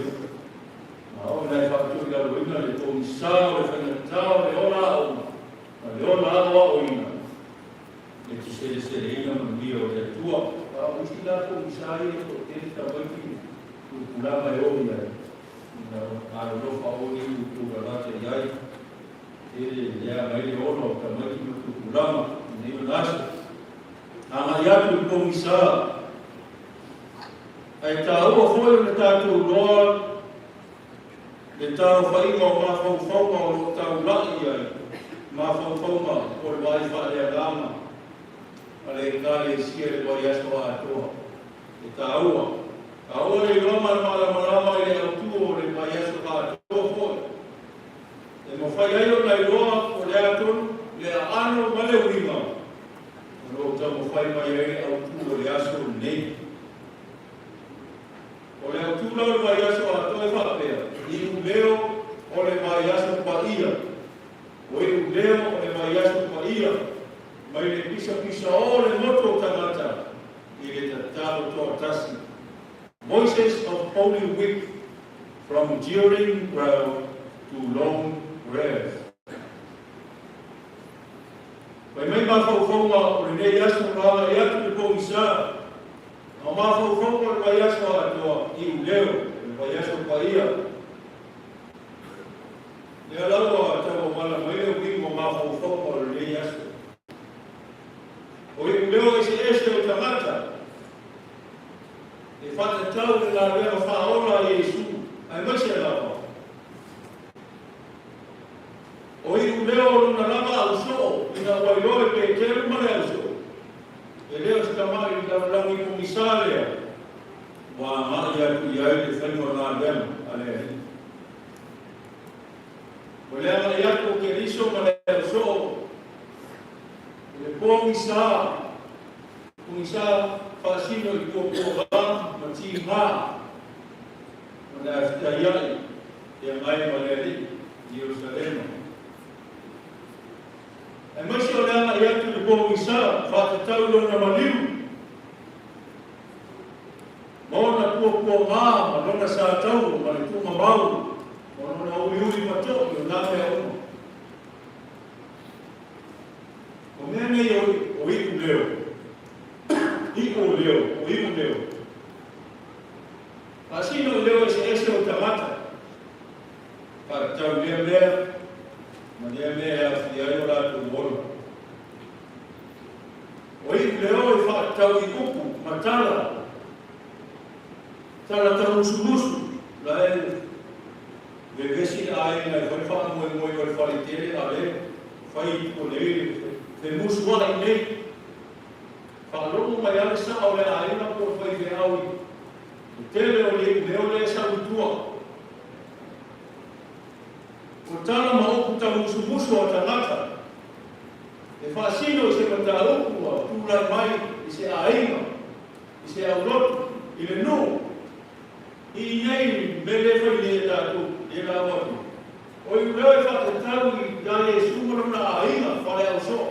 A oo ina e faatulaloina le pogisa o le faigata o le ola aoga ma le ola aoaoina, E te seleseleina manuia o le Atua. A o isi latou i sa ia e toatele tamaiti tupulaga e o i ai, ina alolofa oe i outou lalata i ai, tele leaga ai le ola o tamaiti ma tupulaga i nei ona aso. Agai atu i pogisa, ae taua foi ona tatou loa le taaofaiga o mafaufauga o lo o taulai i ai mafaufauga o le vaai faaleagaga a le Ekalesia i le vaiaso atoa. E taua, taua le iloa ma le malamalama i le autu o le vaiaso atoa foi. E mafai ai ona iloa po o le a tonu le aano ma le uiga o lo o taumafai mai ai le autu o le aso lenei. O le autula o le vaiaso atoa e faapea, Iuleo o le vaiaso paia. O Iuleo o le vaiaso paia, mai le pisapisa o le motu o tagata i le tatalo toatasi. Voices of Holy Week, From Jeering Crowd to Long Prayers. Fai mai mafaufauga o lenei aso na agai atu i le pogisa. A o mafaufauga o le vaiaso atoa, Iuleo, o le vaiaso paia. Lea la ua tauamala mai le uiga o mafaufauga o lenei aso. O Iuleo eseese o tagata e faatatau i le galuega faaola a Iesu, aemaise lava o Iuleo o lona lava ausoo ina ua iloa e Peteru ma le ausoo. E le o se tamai lalolagi pogisa lea ua agai atu i ai le faiga o galuega a le Alii. O le agai atu o Keriso ma le ausoo i le pogisa, pogisa faasino i puapuaga ma tigā, ma le afetaiai feagai ma le Alii i Ierusalema. Aemaise o le agai atu i le pogisa, faatatau i lona maliu, ma ona puapuaga ma lona sataua ma le tuugamau, ma lona uliuli mato'i o nā mea uma. O mea nei o iʻu leo, iʻu o leo, o iʻu leo. Faasino i leo eseese o tagata, Faatatau i lea mea ma lea mea e aofia ai o latou ola. O iʻu leo e faatatau i upu ma tala, tala taumusumusu, la e vevesi le aiga e fai le faamoemoe o le fale tele a le fai i tua nei le femusuai nei. Faalogo mai lava le saa o le aiga po o le faifeau i le tele o le iuleo lea e sau i tua. O tala ma upu taumusumusu a tagata e faasino i se mataupu ua tulai mai i se aiga, i se aulotu, i le nuu, i inei mea lea e fai nei e tatou, lea la ua atu. O iuleo e faatatau i a Iesu ma lona aiga faleausoo.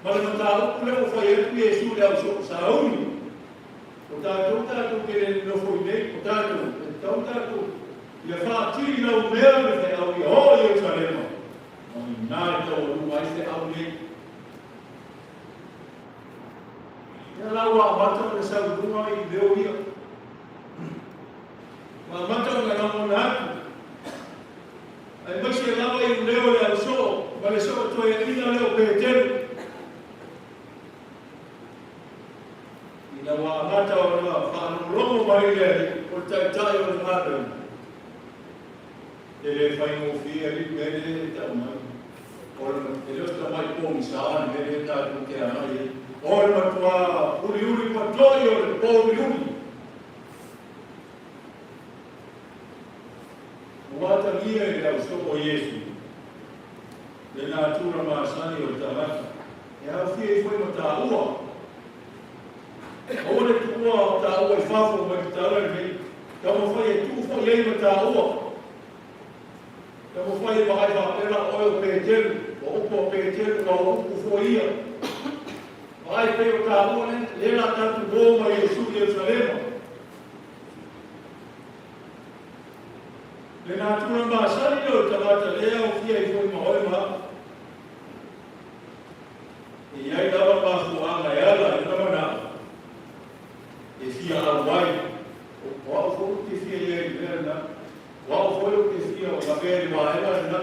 Ma le mataupu lea ua fai atu Iesu i le ausoo sauni. O tatou tatou te le nonofo i nei, o tatou, e tatau tatou ia faatili laumea le feau ia oo i Ierusalema, ma i ina e taualuga ai feau nei. Ia la ua amata ona sau i luga i leo ia. Ua amata ona lagona atu, aemaise lava i leo o le ausoo ma le sootoeaina lea o Peteru. Ina ua amata ona faalogologo mai le Alii, o le Taitai o le galuega, e le faigofie alii mea lea e tau mai, o le E le o se tamai pogisa le mea lea tatou te agai ai. O le matuā uliuli matoa o le pōuliuli. Ua atagia i le ausoo o Iesu le natura masani o le tagata, e aofia ai foi ma taua. Aua le tuua o taua i fafo mai le tala lenei, taumafai e tuu foi ai ma taua. Taumafai e vaai faapea la oe o Peteru, o upu a Peteru a o upu foi ia. Vaai pei o taua lea la tatou o ma Iesu i Ierusalema. Le natura masani lea o le tagata lea e aofia ai foi ma oe ma au. E i ai lava mafuaaga e ala ai ona manao e fia auai. O au foi ou te fia i ai i le mea lena. O au foi ou te fia o lavea i le vaega lena.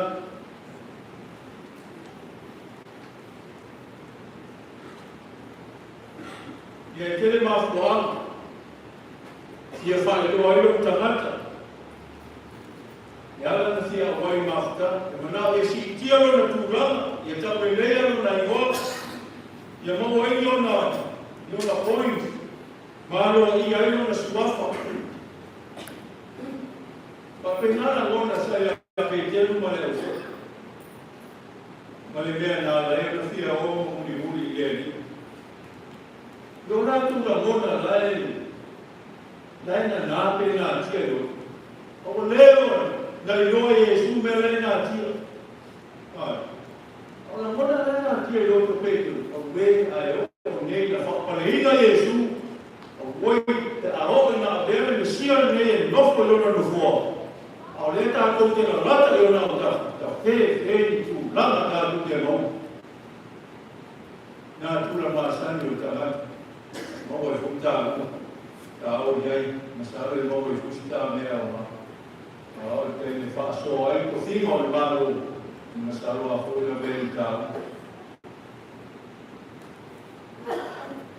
Ia e tele mafuaaga. Fia faailoa ai lou tagata. E ala na fia auai mafuta, e manao ia siitia lona tulaga, ia tauleleia lona igoa, ia maua ai lona, lona point, ma aloaia ai lona suafa. Faapena lagona sa ia Peteru ma le ausoo, ma le mea na ala ai ona fia o ma mulimuli i le Alii. I o latou lagona la e la e nanā pe natia i roto. A ua leva na iloa e Iesu mea la e natia. Ae. A o lagona la e natia i roto Petero, auē ae oo nei na faapaleina Iesu, auoi pe a oo ina avea le Mesia lenei e nofo i lona nofoa, a o lea tatou te lalata i ona autafa, ta fe fe ni tulaga tatou te maua. Natura masani o le tagata, maua ai foi taua, taou i ai, masalo e maua ai foi si ta mea o ma. A o le taimi e faasoa ai tofiga o le Malo, e masalo a foi lavea i taua.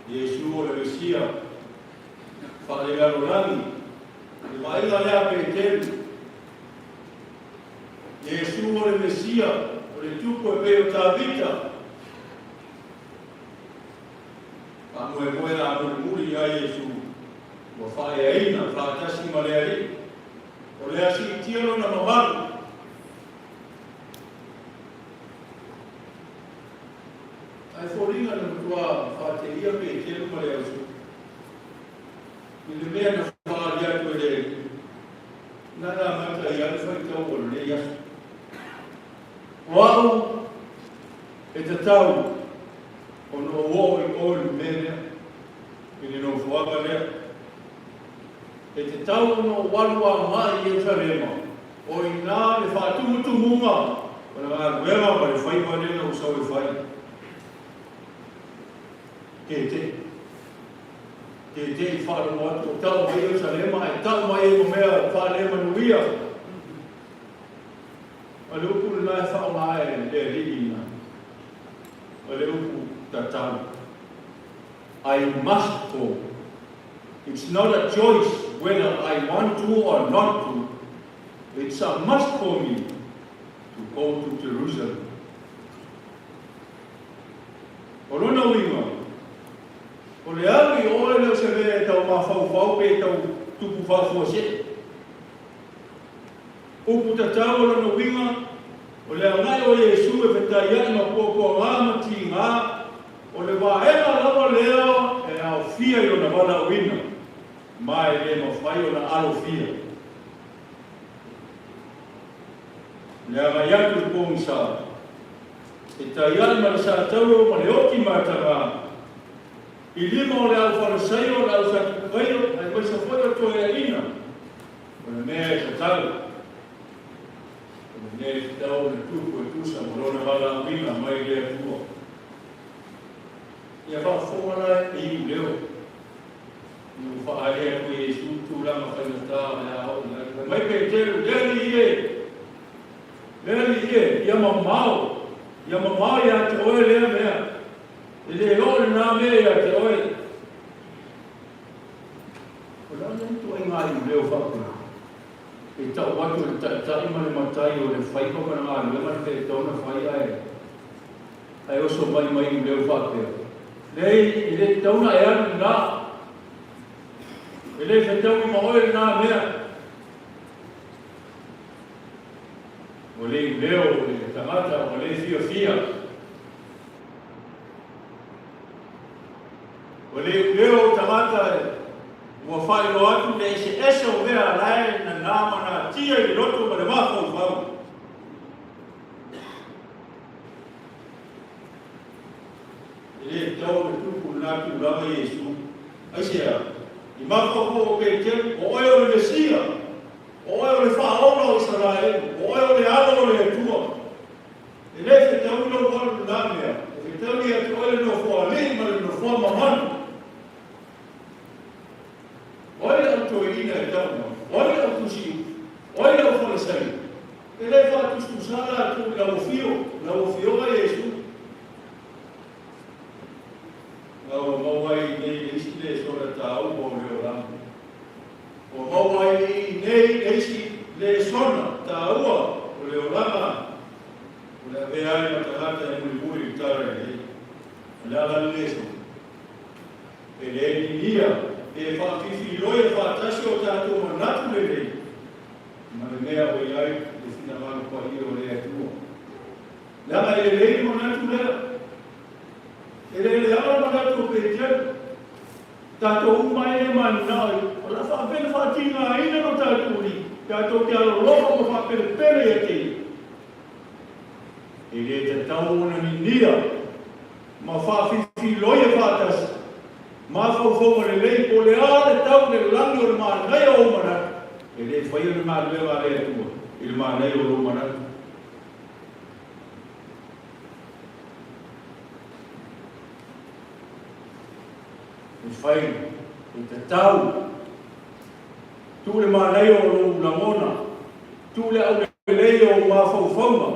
Iesu o le Mesia, faalelalolagi, le vaaiga lea a Peteru. Iesu o le Mesia, o le Tupu e pei o Tavita. Faamoemoe a mulimuli ia Iesu, ua faaeaina faatasi ma le Alii, o le a siitia lona mamalu. Ae foliga na matua faateia Peteru ma le ausoo i le mea na faaali atu e le Alii. Na na amata ai lava le faitau o lenei aso. O au e tatau ona ou oo i o i le mea lea, i le nofoaga lea. E tatau ona ou alu agai i Ierusalema, o i ina le faatumutumuga o le galuega ma le faiva lea na ou sau e fai. Tete. Tete i faalogo atu o tau mai Ierusalema ae tau mai ai ma mea faale-manuia. O le upu lena e faaaoga e le Alii ina, o le upu tatau. I must go. It's not a choice whether I want to or not to. It's a must for me to go to Jerusalem. O lona uiga, o le alu i o e le o se mea e tau mafaufau pe tau tupu faafuasei. Upu tatau o lona uiga, o le agai o Iesu e fetaiaʻi ma puapuagā ma tigā, o le vaega lava lea e aofia i lona valaauina, ma e le mafai ona alofia. Le agai atu i le pogisa, fetaiaʻi ma le satauro ma le oti matagā, i lima o le au Farisaio, le au Satukaio, aemaise foi o toeaiina, O le mea e tatau, o le mea e tatau ona tupu e tusa ma lona valaauina mai le Atua. Ia faafofoga la e Iuleo, ina ua faaali atu e Iesu tulaga faigata o le a oo i ai. Fai mai Peteru, Le Alii e! Le Alii e, ia mamao, ia mamao ia te oe lea mea, e le oo lena mea ia te oe. O le a le ituaiga Iuleo faapea? E tau atu e le taitai ma le matai o le faiva ma le galuega le mea e tatau ona fai ae Ae oso mai mai iuleo faapea, Leai, e le tatau ona e alu i ina. E le fetaui ma oe lena mea. Ua le iuleo le tagata, ua le fiafia. Ua le iuleo tagata ua faailoa atu le eseese o mea la e nanā ma natia i le loto ma le mafaufau. E le tatau ona tupu lena tulaga Iesu. Aisea? I mafaufau o Peteru, o oe o le Mesia, o oe o le Faaola o Isaraelu, o oe o le Alo o le Atua. E le fetaui lou alu i lena mea, e fetaui ia te oe le nofoalii ma le nofoa mamalu. O ai le au toeaina e tau mai? O ai le au tusiupu? O ai le au Falesaio? E le faatusatusa latou i lau afio, lau Afioga Iesu. Ma ua maua ai i inei le isi lesona taua o le olaga. Ua maua ai i inei le isi lesona taua o le olaga o le avea ai ma tagata e mulimuli i le tala lelei. O le a la le lesona? E le lilia pe faafifiloia faatasi o tatou manatu lelei ma le mea o i ai le finagalo paia o le Atua. Leaga e lelei le manatu lea. E le leaga le manatu o Peteru. Tatou uma ai le mananao i o le a faapea ona faatigaina lo tatou alii, tatou te alolofa ma faapelepele ia te ia. E le tatau ona ninia ma faafifiloia faatasi mafaufauga lelei po o le a le tau i le lagi o le manaia o ou manatu, e le faia le galuega a le Atua i le manaia o lou manatu. E fai, e tatau. Tuu le manaia o lou lagona, tuu le aulelei o ou mafaufauga,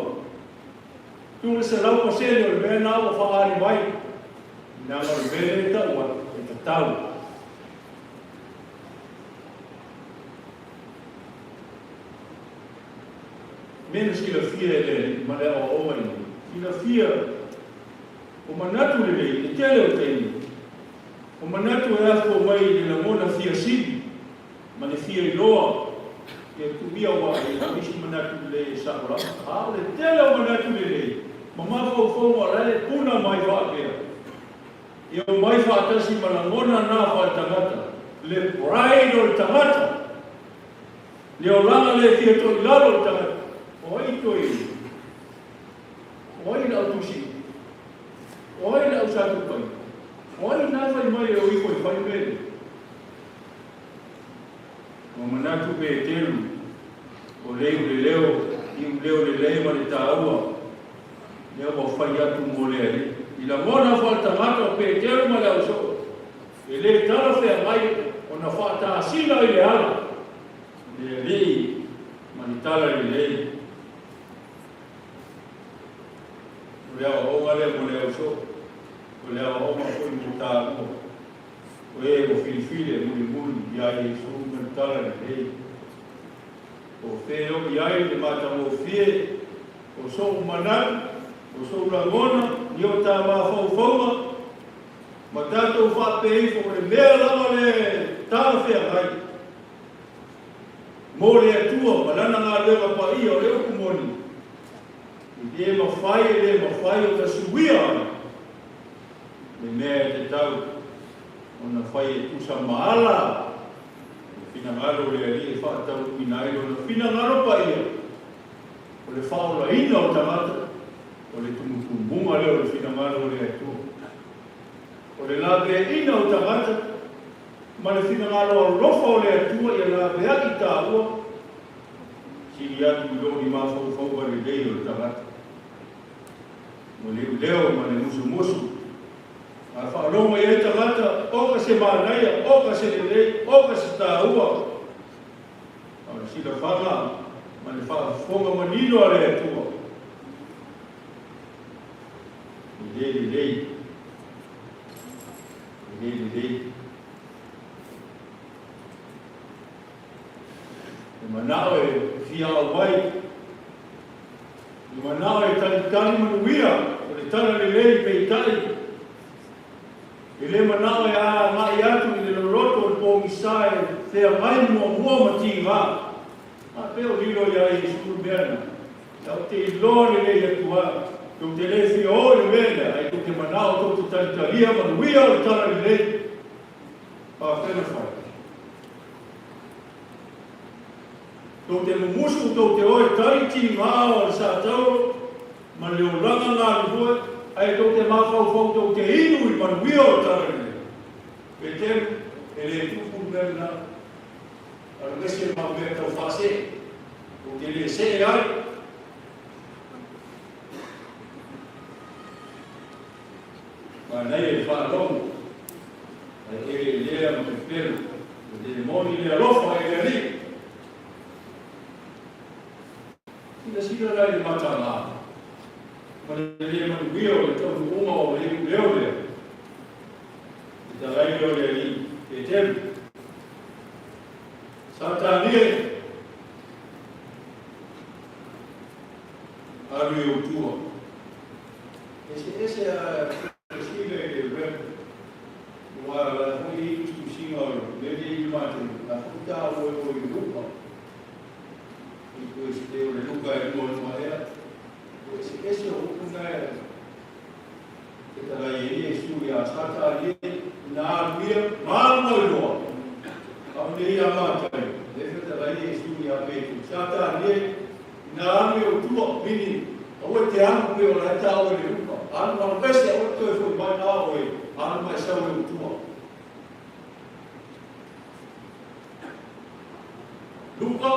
tuu le 100% o le mea lena ua faaali mai, leaga o le mea lea e tau atu, e tatau. Mea na silafia e le Alii ma le aoaoga i nei, silafia o manatu lelei i le tele o taimi, o manatu e afua mai i le lagona fia sili ma le fia iloa ia tuia ua ai o isi manatu lelei e sao lava. A o le tele o manatu lelei ma mafaufauga o la e puna mai faapea, e omai faatasi ma lagona na faaletagata, le pride o le tagata. Le olaga le fia toilalo o le tagata, o ai toe O ai le au tusi? O ai le au satupai? O ai na fai mai e o ifo i fai mea nei? Ua manatu Peteru, o le iuleleo, iuleo lelei ma le taua, lea ua fai atu mo le Alii. I lagona faaletagata o Peteru ma le ausoo, E le talafeagai ona faatasina i le ala le alii ma le tala lelei. O le aoaoga lea mo le ausoo, o le aoaoga foi mo taua, o e ua filifili e mulimuli iā Iesu ma le tala lelei. O fea o i ai le matagofie o sou manatu, o sou lagona, ni o tā mafaufauga, Ma tatou faapea ifo o le mea lava le talafeagai mo le Atua ma Lana galuega paia o le upu moni, e le mafai e le mafai ona suia ai le mea e tatau ona fai e tusa ma ala le finagalo o le Alii e faataunuuina ai Lona finagalo paia o le faaolaina o tagata, o le tumutumuga lea o le finagalo o le Atua. O le laveaiina o tagata ma le finagalo alofa o le Atua ia laveai taua, sili atu i lo ni mafaufauga lelei o le tagata. Ua leoleo ma le musumusu, a faalogo i ai tagata, oka se manaia, oka se lelei, oka se taua. A o le silafaga ma le faafofoga manino a le Atua, E le lelei. E le lelei. E manao e fia auai. E manao e talitali manuia o le tala lelei peitai, e le manao e agai atu i le loloto o le pogisa e feagai muamua ma tiga. A pea o lilo iā Iesu le mea lena. Tou te iloa lelei atu lava, tou te le fia o i le mea lea, ae tou te manao tou te talitalia manuia o le tala lelei. Faafetai na fai. Tou te mumusu, tou te o e tali tiga o le Satauro ma le olaga galulue, ae tou te mafaufau tou te inu i le manuia o le tala lelei. Peteru, e le tupu le mea lena. Alu ese ma mea tau faasee. Tou te le see ai. Manaia le faalogo, ae e lea ma pepelo, e le moni le alofa i le Alii. Silasila la i le mataga ma le le manuia o le taunuuga o le iuleo lea, le talai lea o le Alii, Peteru. Satani e, alu i ou tua. Eseese a silasila i le rap, aua o la foi e i ai tusitusiga o le mea lea i le matou, o la foi taua e o i Luka. I koe o le Luka e lua lua ea. O eseese o upu na e fetalai ai Iesu iā Satani e, ina alu ia, ma alu mai loa. A o nei ia Mataio, lea e fetalai Iesu iā Petulu, Satani e, Ina alu i ou tua, meaning, aua e te alu pei o la e taua i le lupa. Alu alu ese, aua e toe foi mai na oe, alu mai sau i ou tua. Luka,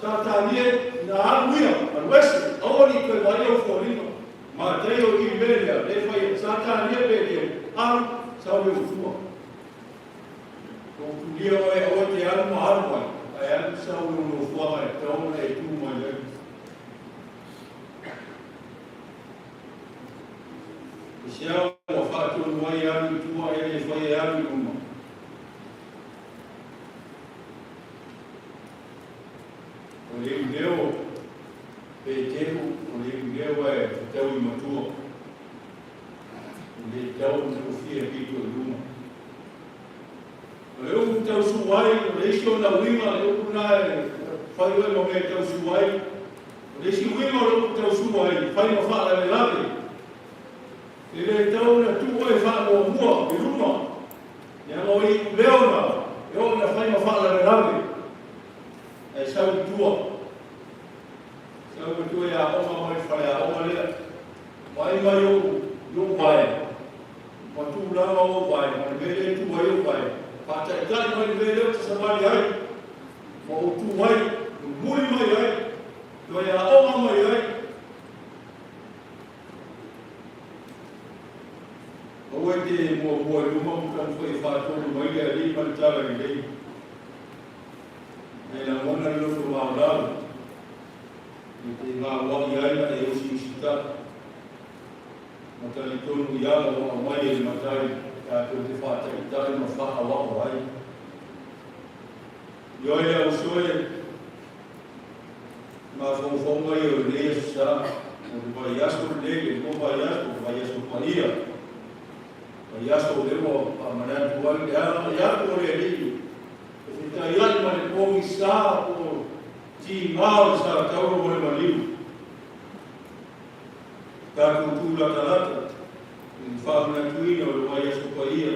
Satani e, ina alu ia, alu ese, aua ne i toe vaai ou foliga. Mataio i le mea lea, le fai ai, Satani e Petelu, alu, sau i ou tua. Ua tulia oe aua e te alu ma alu ai, ae alu sau i lou nofoaga e tatau ona e tu mai ai. I se ao ua faatonu ai e alu i tua ae le fai e alu i luma. O le iuleo Peteru, o le iuleo e tau i matua. E le tatau ona tofia pito i luma. O le upu tau su ai, o le isi ona uiga, le upu lena e fai oe ma mea e tau su ai. O le isi uiga o le upu tau su ai, fai ma faalavelave. E le tatau ona tuu oe faamuamua i luma, leaga o iuleo na, e oo ina fai ma faalavelave, ae sau i tua. Sau i tua i aoga mai le faleaoga lea. Vaai mai ou i ou vae, ma tulaga o ou vae, ma le mea lea e tu ai ou vae. Faataitai mai le mea lea ou te savali ai, ma ou tu ai, mulimuli mai ai, toe aoga mai ai. Aua e te muamua i luma ma taumafai e faatonu mai le Alii ma le tala lelei. Ae lagona le loto maolalo. E te gauaʻi ai ma e usiusitaʻi, ma talitonu i ala ua aumai e le Matai tatou te faataitai ma faaoao ai. Ioe le ausoe, mafaufauga ia o lenei aso sa, o le vaiaso lenei, le lua vaiaso, o le vaiaso paia, vaiaso o lea ua faamanatu ai le agai atu o le Alii e fetaiai ma le pogisa po o Tiga o le Satauro ma le maliu. Tatou tūlatalata i le faamanatuina o le vaiaso paia.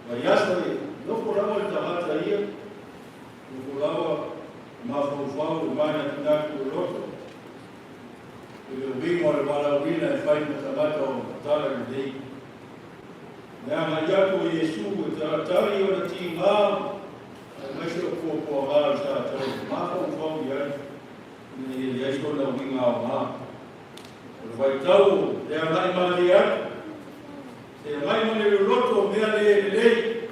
Vaiaso e nofo lava le tagata ia, nofo lava mafaufau e manatunatu o loto i le uiga o le valaauina e fai ma tagata o tala lelei. Le agai atu o Iesu e talatali ona tiga Aemaise o puapuaga o sa tau mafaufau i ai ina ia i ai sona uiga aoga. O le vaitau o le agai malie atu, se agai ma le loloto o mea le lelei,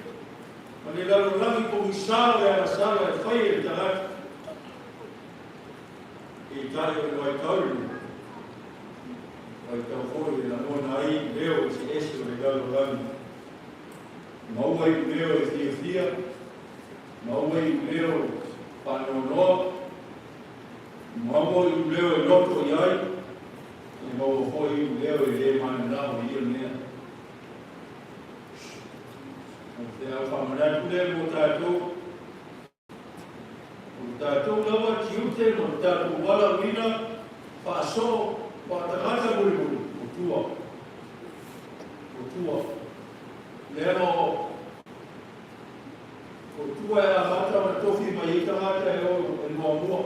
ma le lalolagi pogisa o le agasala e fai e le tagata. Peitai o le vaitau lenei, vaitau foi e lagona ai leo eseese o le lalolagi. Maua i leo e fiafia, maua i leo faanoanoa, maua i leo e loto i ai, E maua foi iuleo e lē mananao i ia mea. O le feau faamanatu lea mo tatou. O le tatou lava tiute ma le tatou valaauina faasoo faatagata mulimuli o tua. O tua. Leaga o o tua e amata ona tofi mai ai tagata e o e muamua.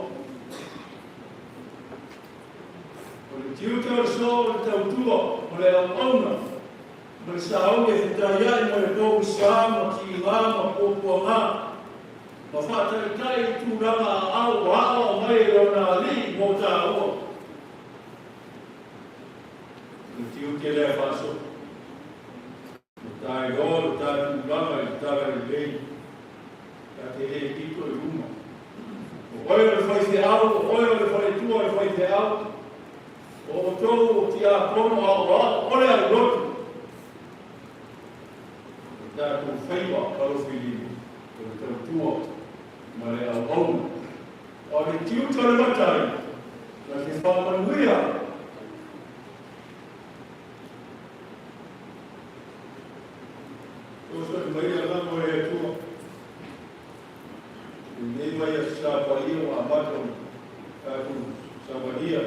O le tiute o le soo o le tautua o le auauna ma le sauni e fetaia'i ma le pogisa ma tiga ma puapuaga ma faataitai i tulaga aao ua aoao mai e lona Alii mo tāua. O le tiute lea faasoo. Ua taeloa lo ta tulaga i le tala lelei, ta te le pito i luma. O oe o le faifeau, o oe o le faletua o le faifeau, o outou o tiakono aoao, o le aulotu. O le tatou faiva alofilima, o le tautua ma le auauna. A o le tiute o le matai, na te faamanuia. Fesoasoani mai le Agaga o le Atua i lenei vaiaso Sa paia ua amata ona tatou savalia,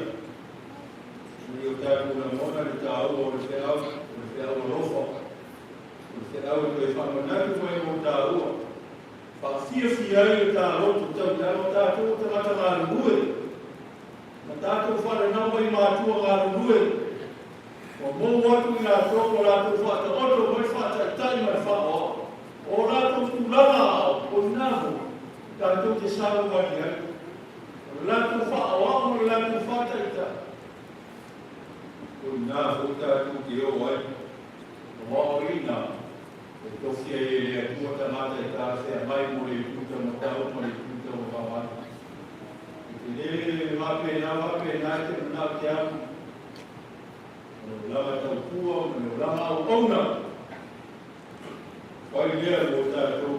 ina ia o tatou lagona le taua o le feau, o le feau alofa, o le feau e toe faamanatu mai mo taua, faafiafia ai le ta loto tauiaga o tatou o tagata galulue, ma tatou fananau mai matua galulue, Ua mou atu i latou ua latou faataoto mai le faataitai ma le faaoao, o latou tulaga aao, o i ina foi tatou te savavali ai. O le latou faaoao ma le latou faataitai, o i ina foi tatou te o ai. Aua o i ina e tofi ai e le Atua tagata e talafeagai mo le itu taumatau ma le itu tauavavale. E te le faapena faapena e te manao e te alu. O le olaga tautua ma le olaga auauna. Fai lea mo tatou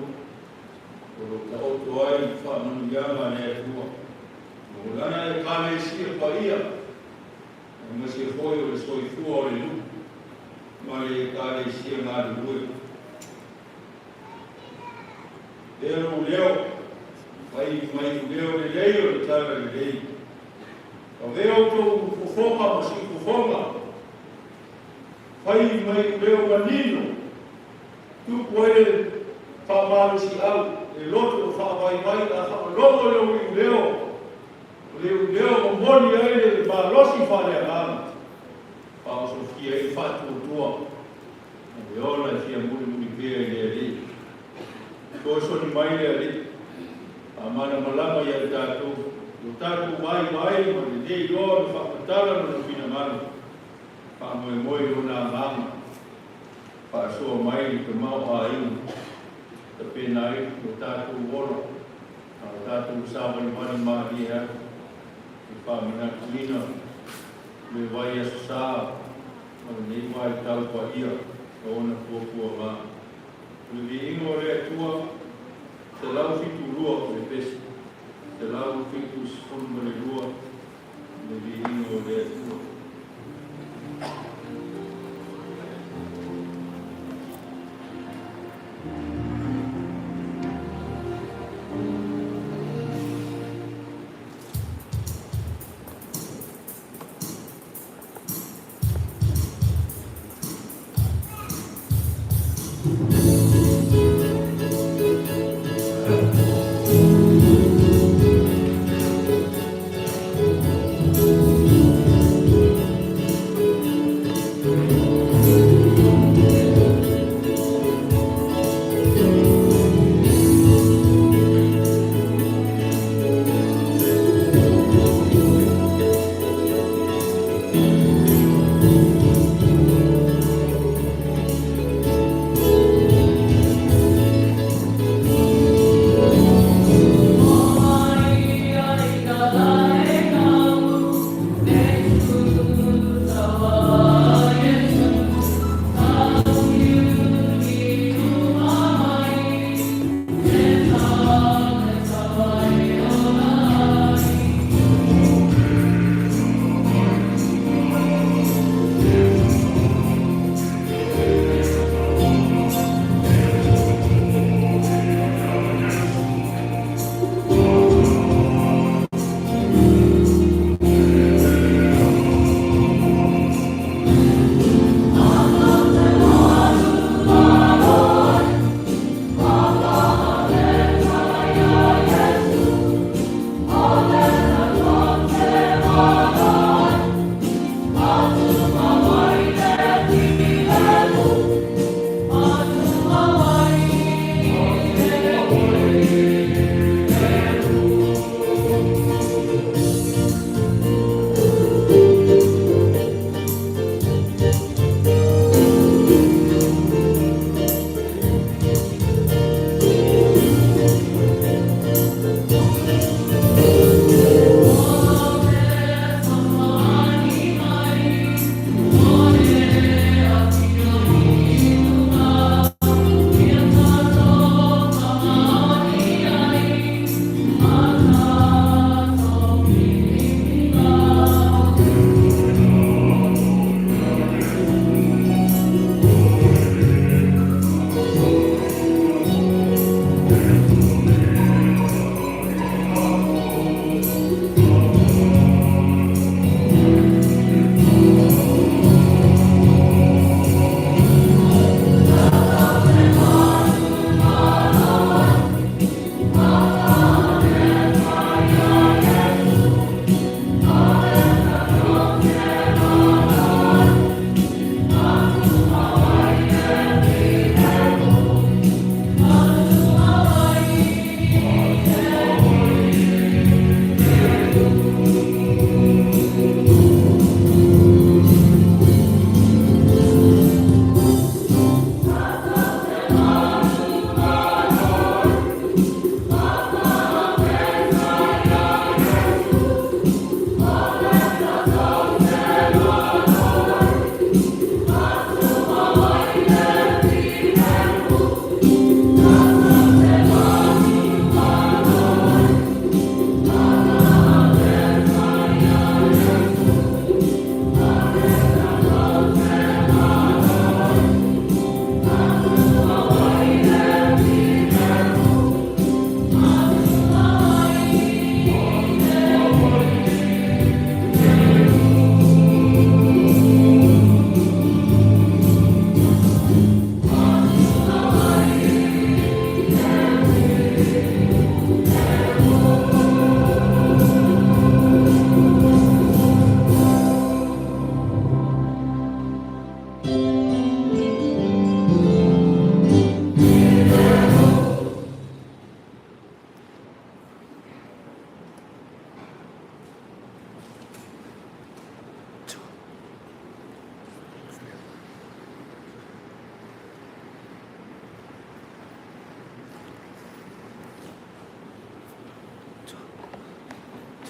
o lo o taoto ai i faamanuiaga a le Atua. O lana Ekalesia paia, aemaise foi o le soifua o le nuu ma le Ekalesia galulue. Lea lou leo, fai mai leo lelei o le tala lelei. Avea outou fofoga ma siufofoga, fai mai leo manino, tupu ai le faamalosiau, le loto o faavaivai a faalogo i lou iuleo, o le iuleo momoli ai le malosi faaleagaga, faaosofia ai le faatuatua, ma le ola e fia mulimuli pea i le Alii. Fesoasoani mai le Alii, faamalamalama ia tatou, lo tatou vaivai ma le lē iloa ona faamatala lona finagalo, faamoemoe i lona agaga, faasoa mai le tamaoaiga, tapena ai lo tatou ola, a o tatou savalivali malie atu, e faamanatuina le vaiaso sa ma lenei vaitau paia o ona puapuaga. O le viiga o le Atua, 172 o le pesi, 172 le viiga o le Atua.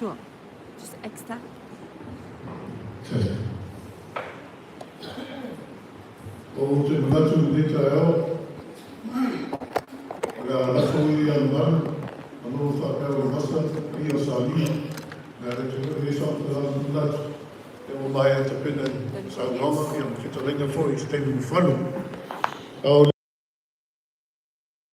Sure. Just extra. Okay. Ou te manatu i lenei taeao, o le a lafo ia i Alumalu, manu faapea o le vasa, ia o Salia, le a le te i faamatalaga manatu, e ua maea tapena i saunoaga, ia ma fetalaiga foi i se taimi mafano. A o